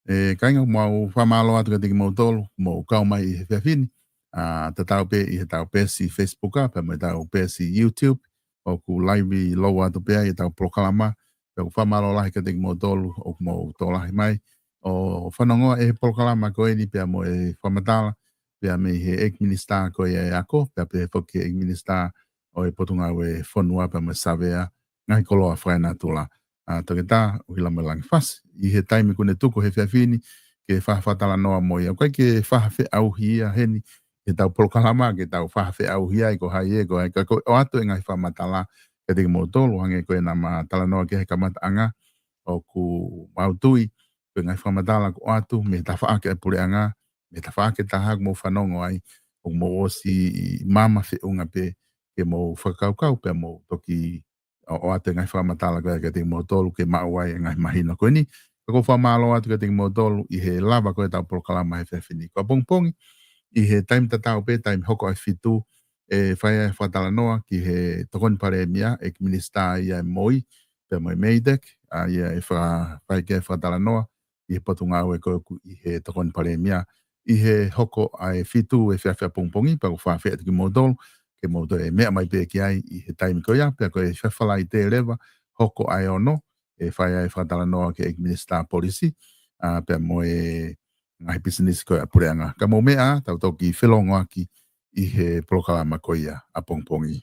ʻE, kāinga, ʻoku mau fakamālō atu kiate kimoutolu, mou kau mai ʻi he efiafi ni. ʻA, tatau pē ʻi heʻetau peesi Facebook ʻa, pea mo ʻetau peesi YouTube. ʻOku live ʻi loto atu pē ʻa ʻetau polokalama. Pea ʻoku fakamālō lahi kiate kimoutolu, ʻoku mou tokolahi mai ʻo fanongoa ʻi he polokalama ko eni pea mo e fakamatala, pea mei he ʻEiki Minisitā ko ia ʻo e Ako, pea pehē foki ki he ʻEiki Minisitā ʻo e Potungāue Fonua pea mo e Savea, ngaahi koloa fakaenatula. ʻA, Toketā ʻUhila mo e Langifasi. ʻI he taimi kuo ne tuku he efiafi ni, ke fakafeʻiloaki talanoa mo ia. ʻOku ʻikai ke fakafeʻauhi ia heni, heʻetau polokalama, ke tau fakafeʻauhi ai, ko hai ē, ko hai, ka ko e ʻoatu e ngaahi fakamatala, kiate kimoutolu, hangē ko e naʻá ma talanoa ki ai he kamataʻanga, ʻoku mau tui, ko e ngaahi fakamatala kuo ʻoatu, mei he tafaʻaki ʻa e puleʻanga, mei he tafaʻaki ʻe taha ʻoku mou fanongo ai, ʻoku mou ʻosi maama feʻunga pē ke mou fakakaukau pea mou toki ʻoatu e ngaahi fakamatala ko ia kiate kimoutolu ke maʻu ai e ngaahi mahino ko eni. Ka ʻoku ou fakamālō atu kiate kimoutolu ʻi he lava ko ia ʻetau polokalama he efiafi ni. Ko ʻapongipongi, ʻi he taimi tatau pē, taimi hoko ʻa e fitu, ʻe fai ai e fakatalanoa ki he Tokoni Palēmia, ʻEiki Minisitā ia ʻo e MOI, pea mo e MEIDECC, ʻa ia ʻe faka-, fai ki ai e fakatalanoa ʻi he Potungāue ko ē ʻoku ʻi he Tokoni Palēmia. ʻI he hoko ʻa e fitu he efiafi ʻapongipongi, pea ʻoku ou fakaafeʻi atu kimoutolu ke mou toe meʻa mai pē ki ai ʻi he taimi ko ia, pea ko e efiafi Falaite leva, hoko ʻa e ono, ʻe fai ai e fakatalanoa ki he ʻEiki Minisitā Polisi, ʻa, pea mo e ngaahi pisinisi ko ia ʻa e puleʻanga. Ka mou meʻa, tau toki felōngoaki ʻi he polokalama ko ia ʻapongipongi.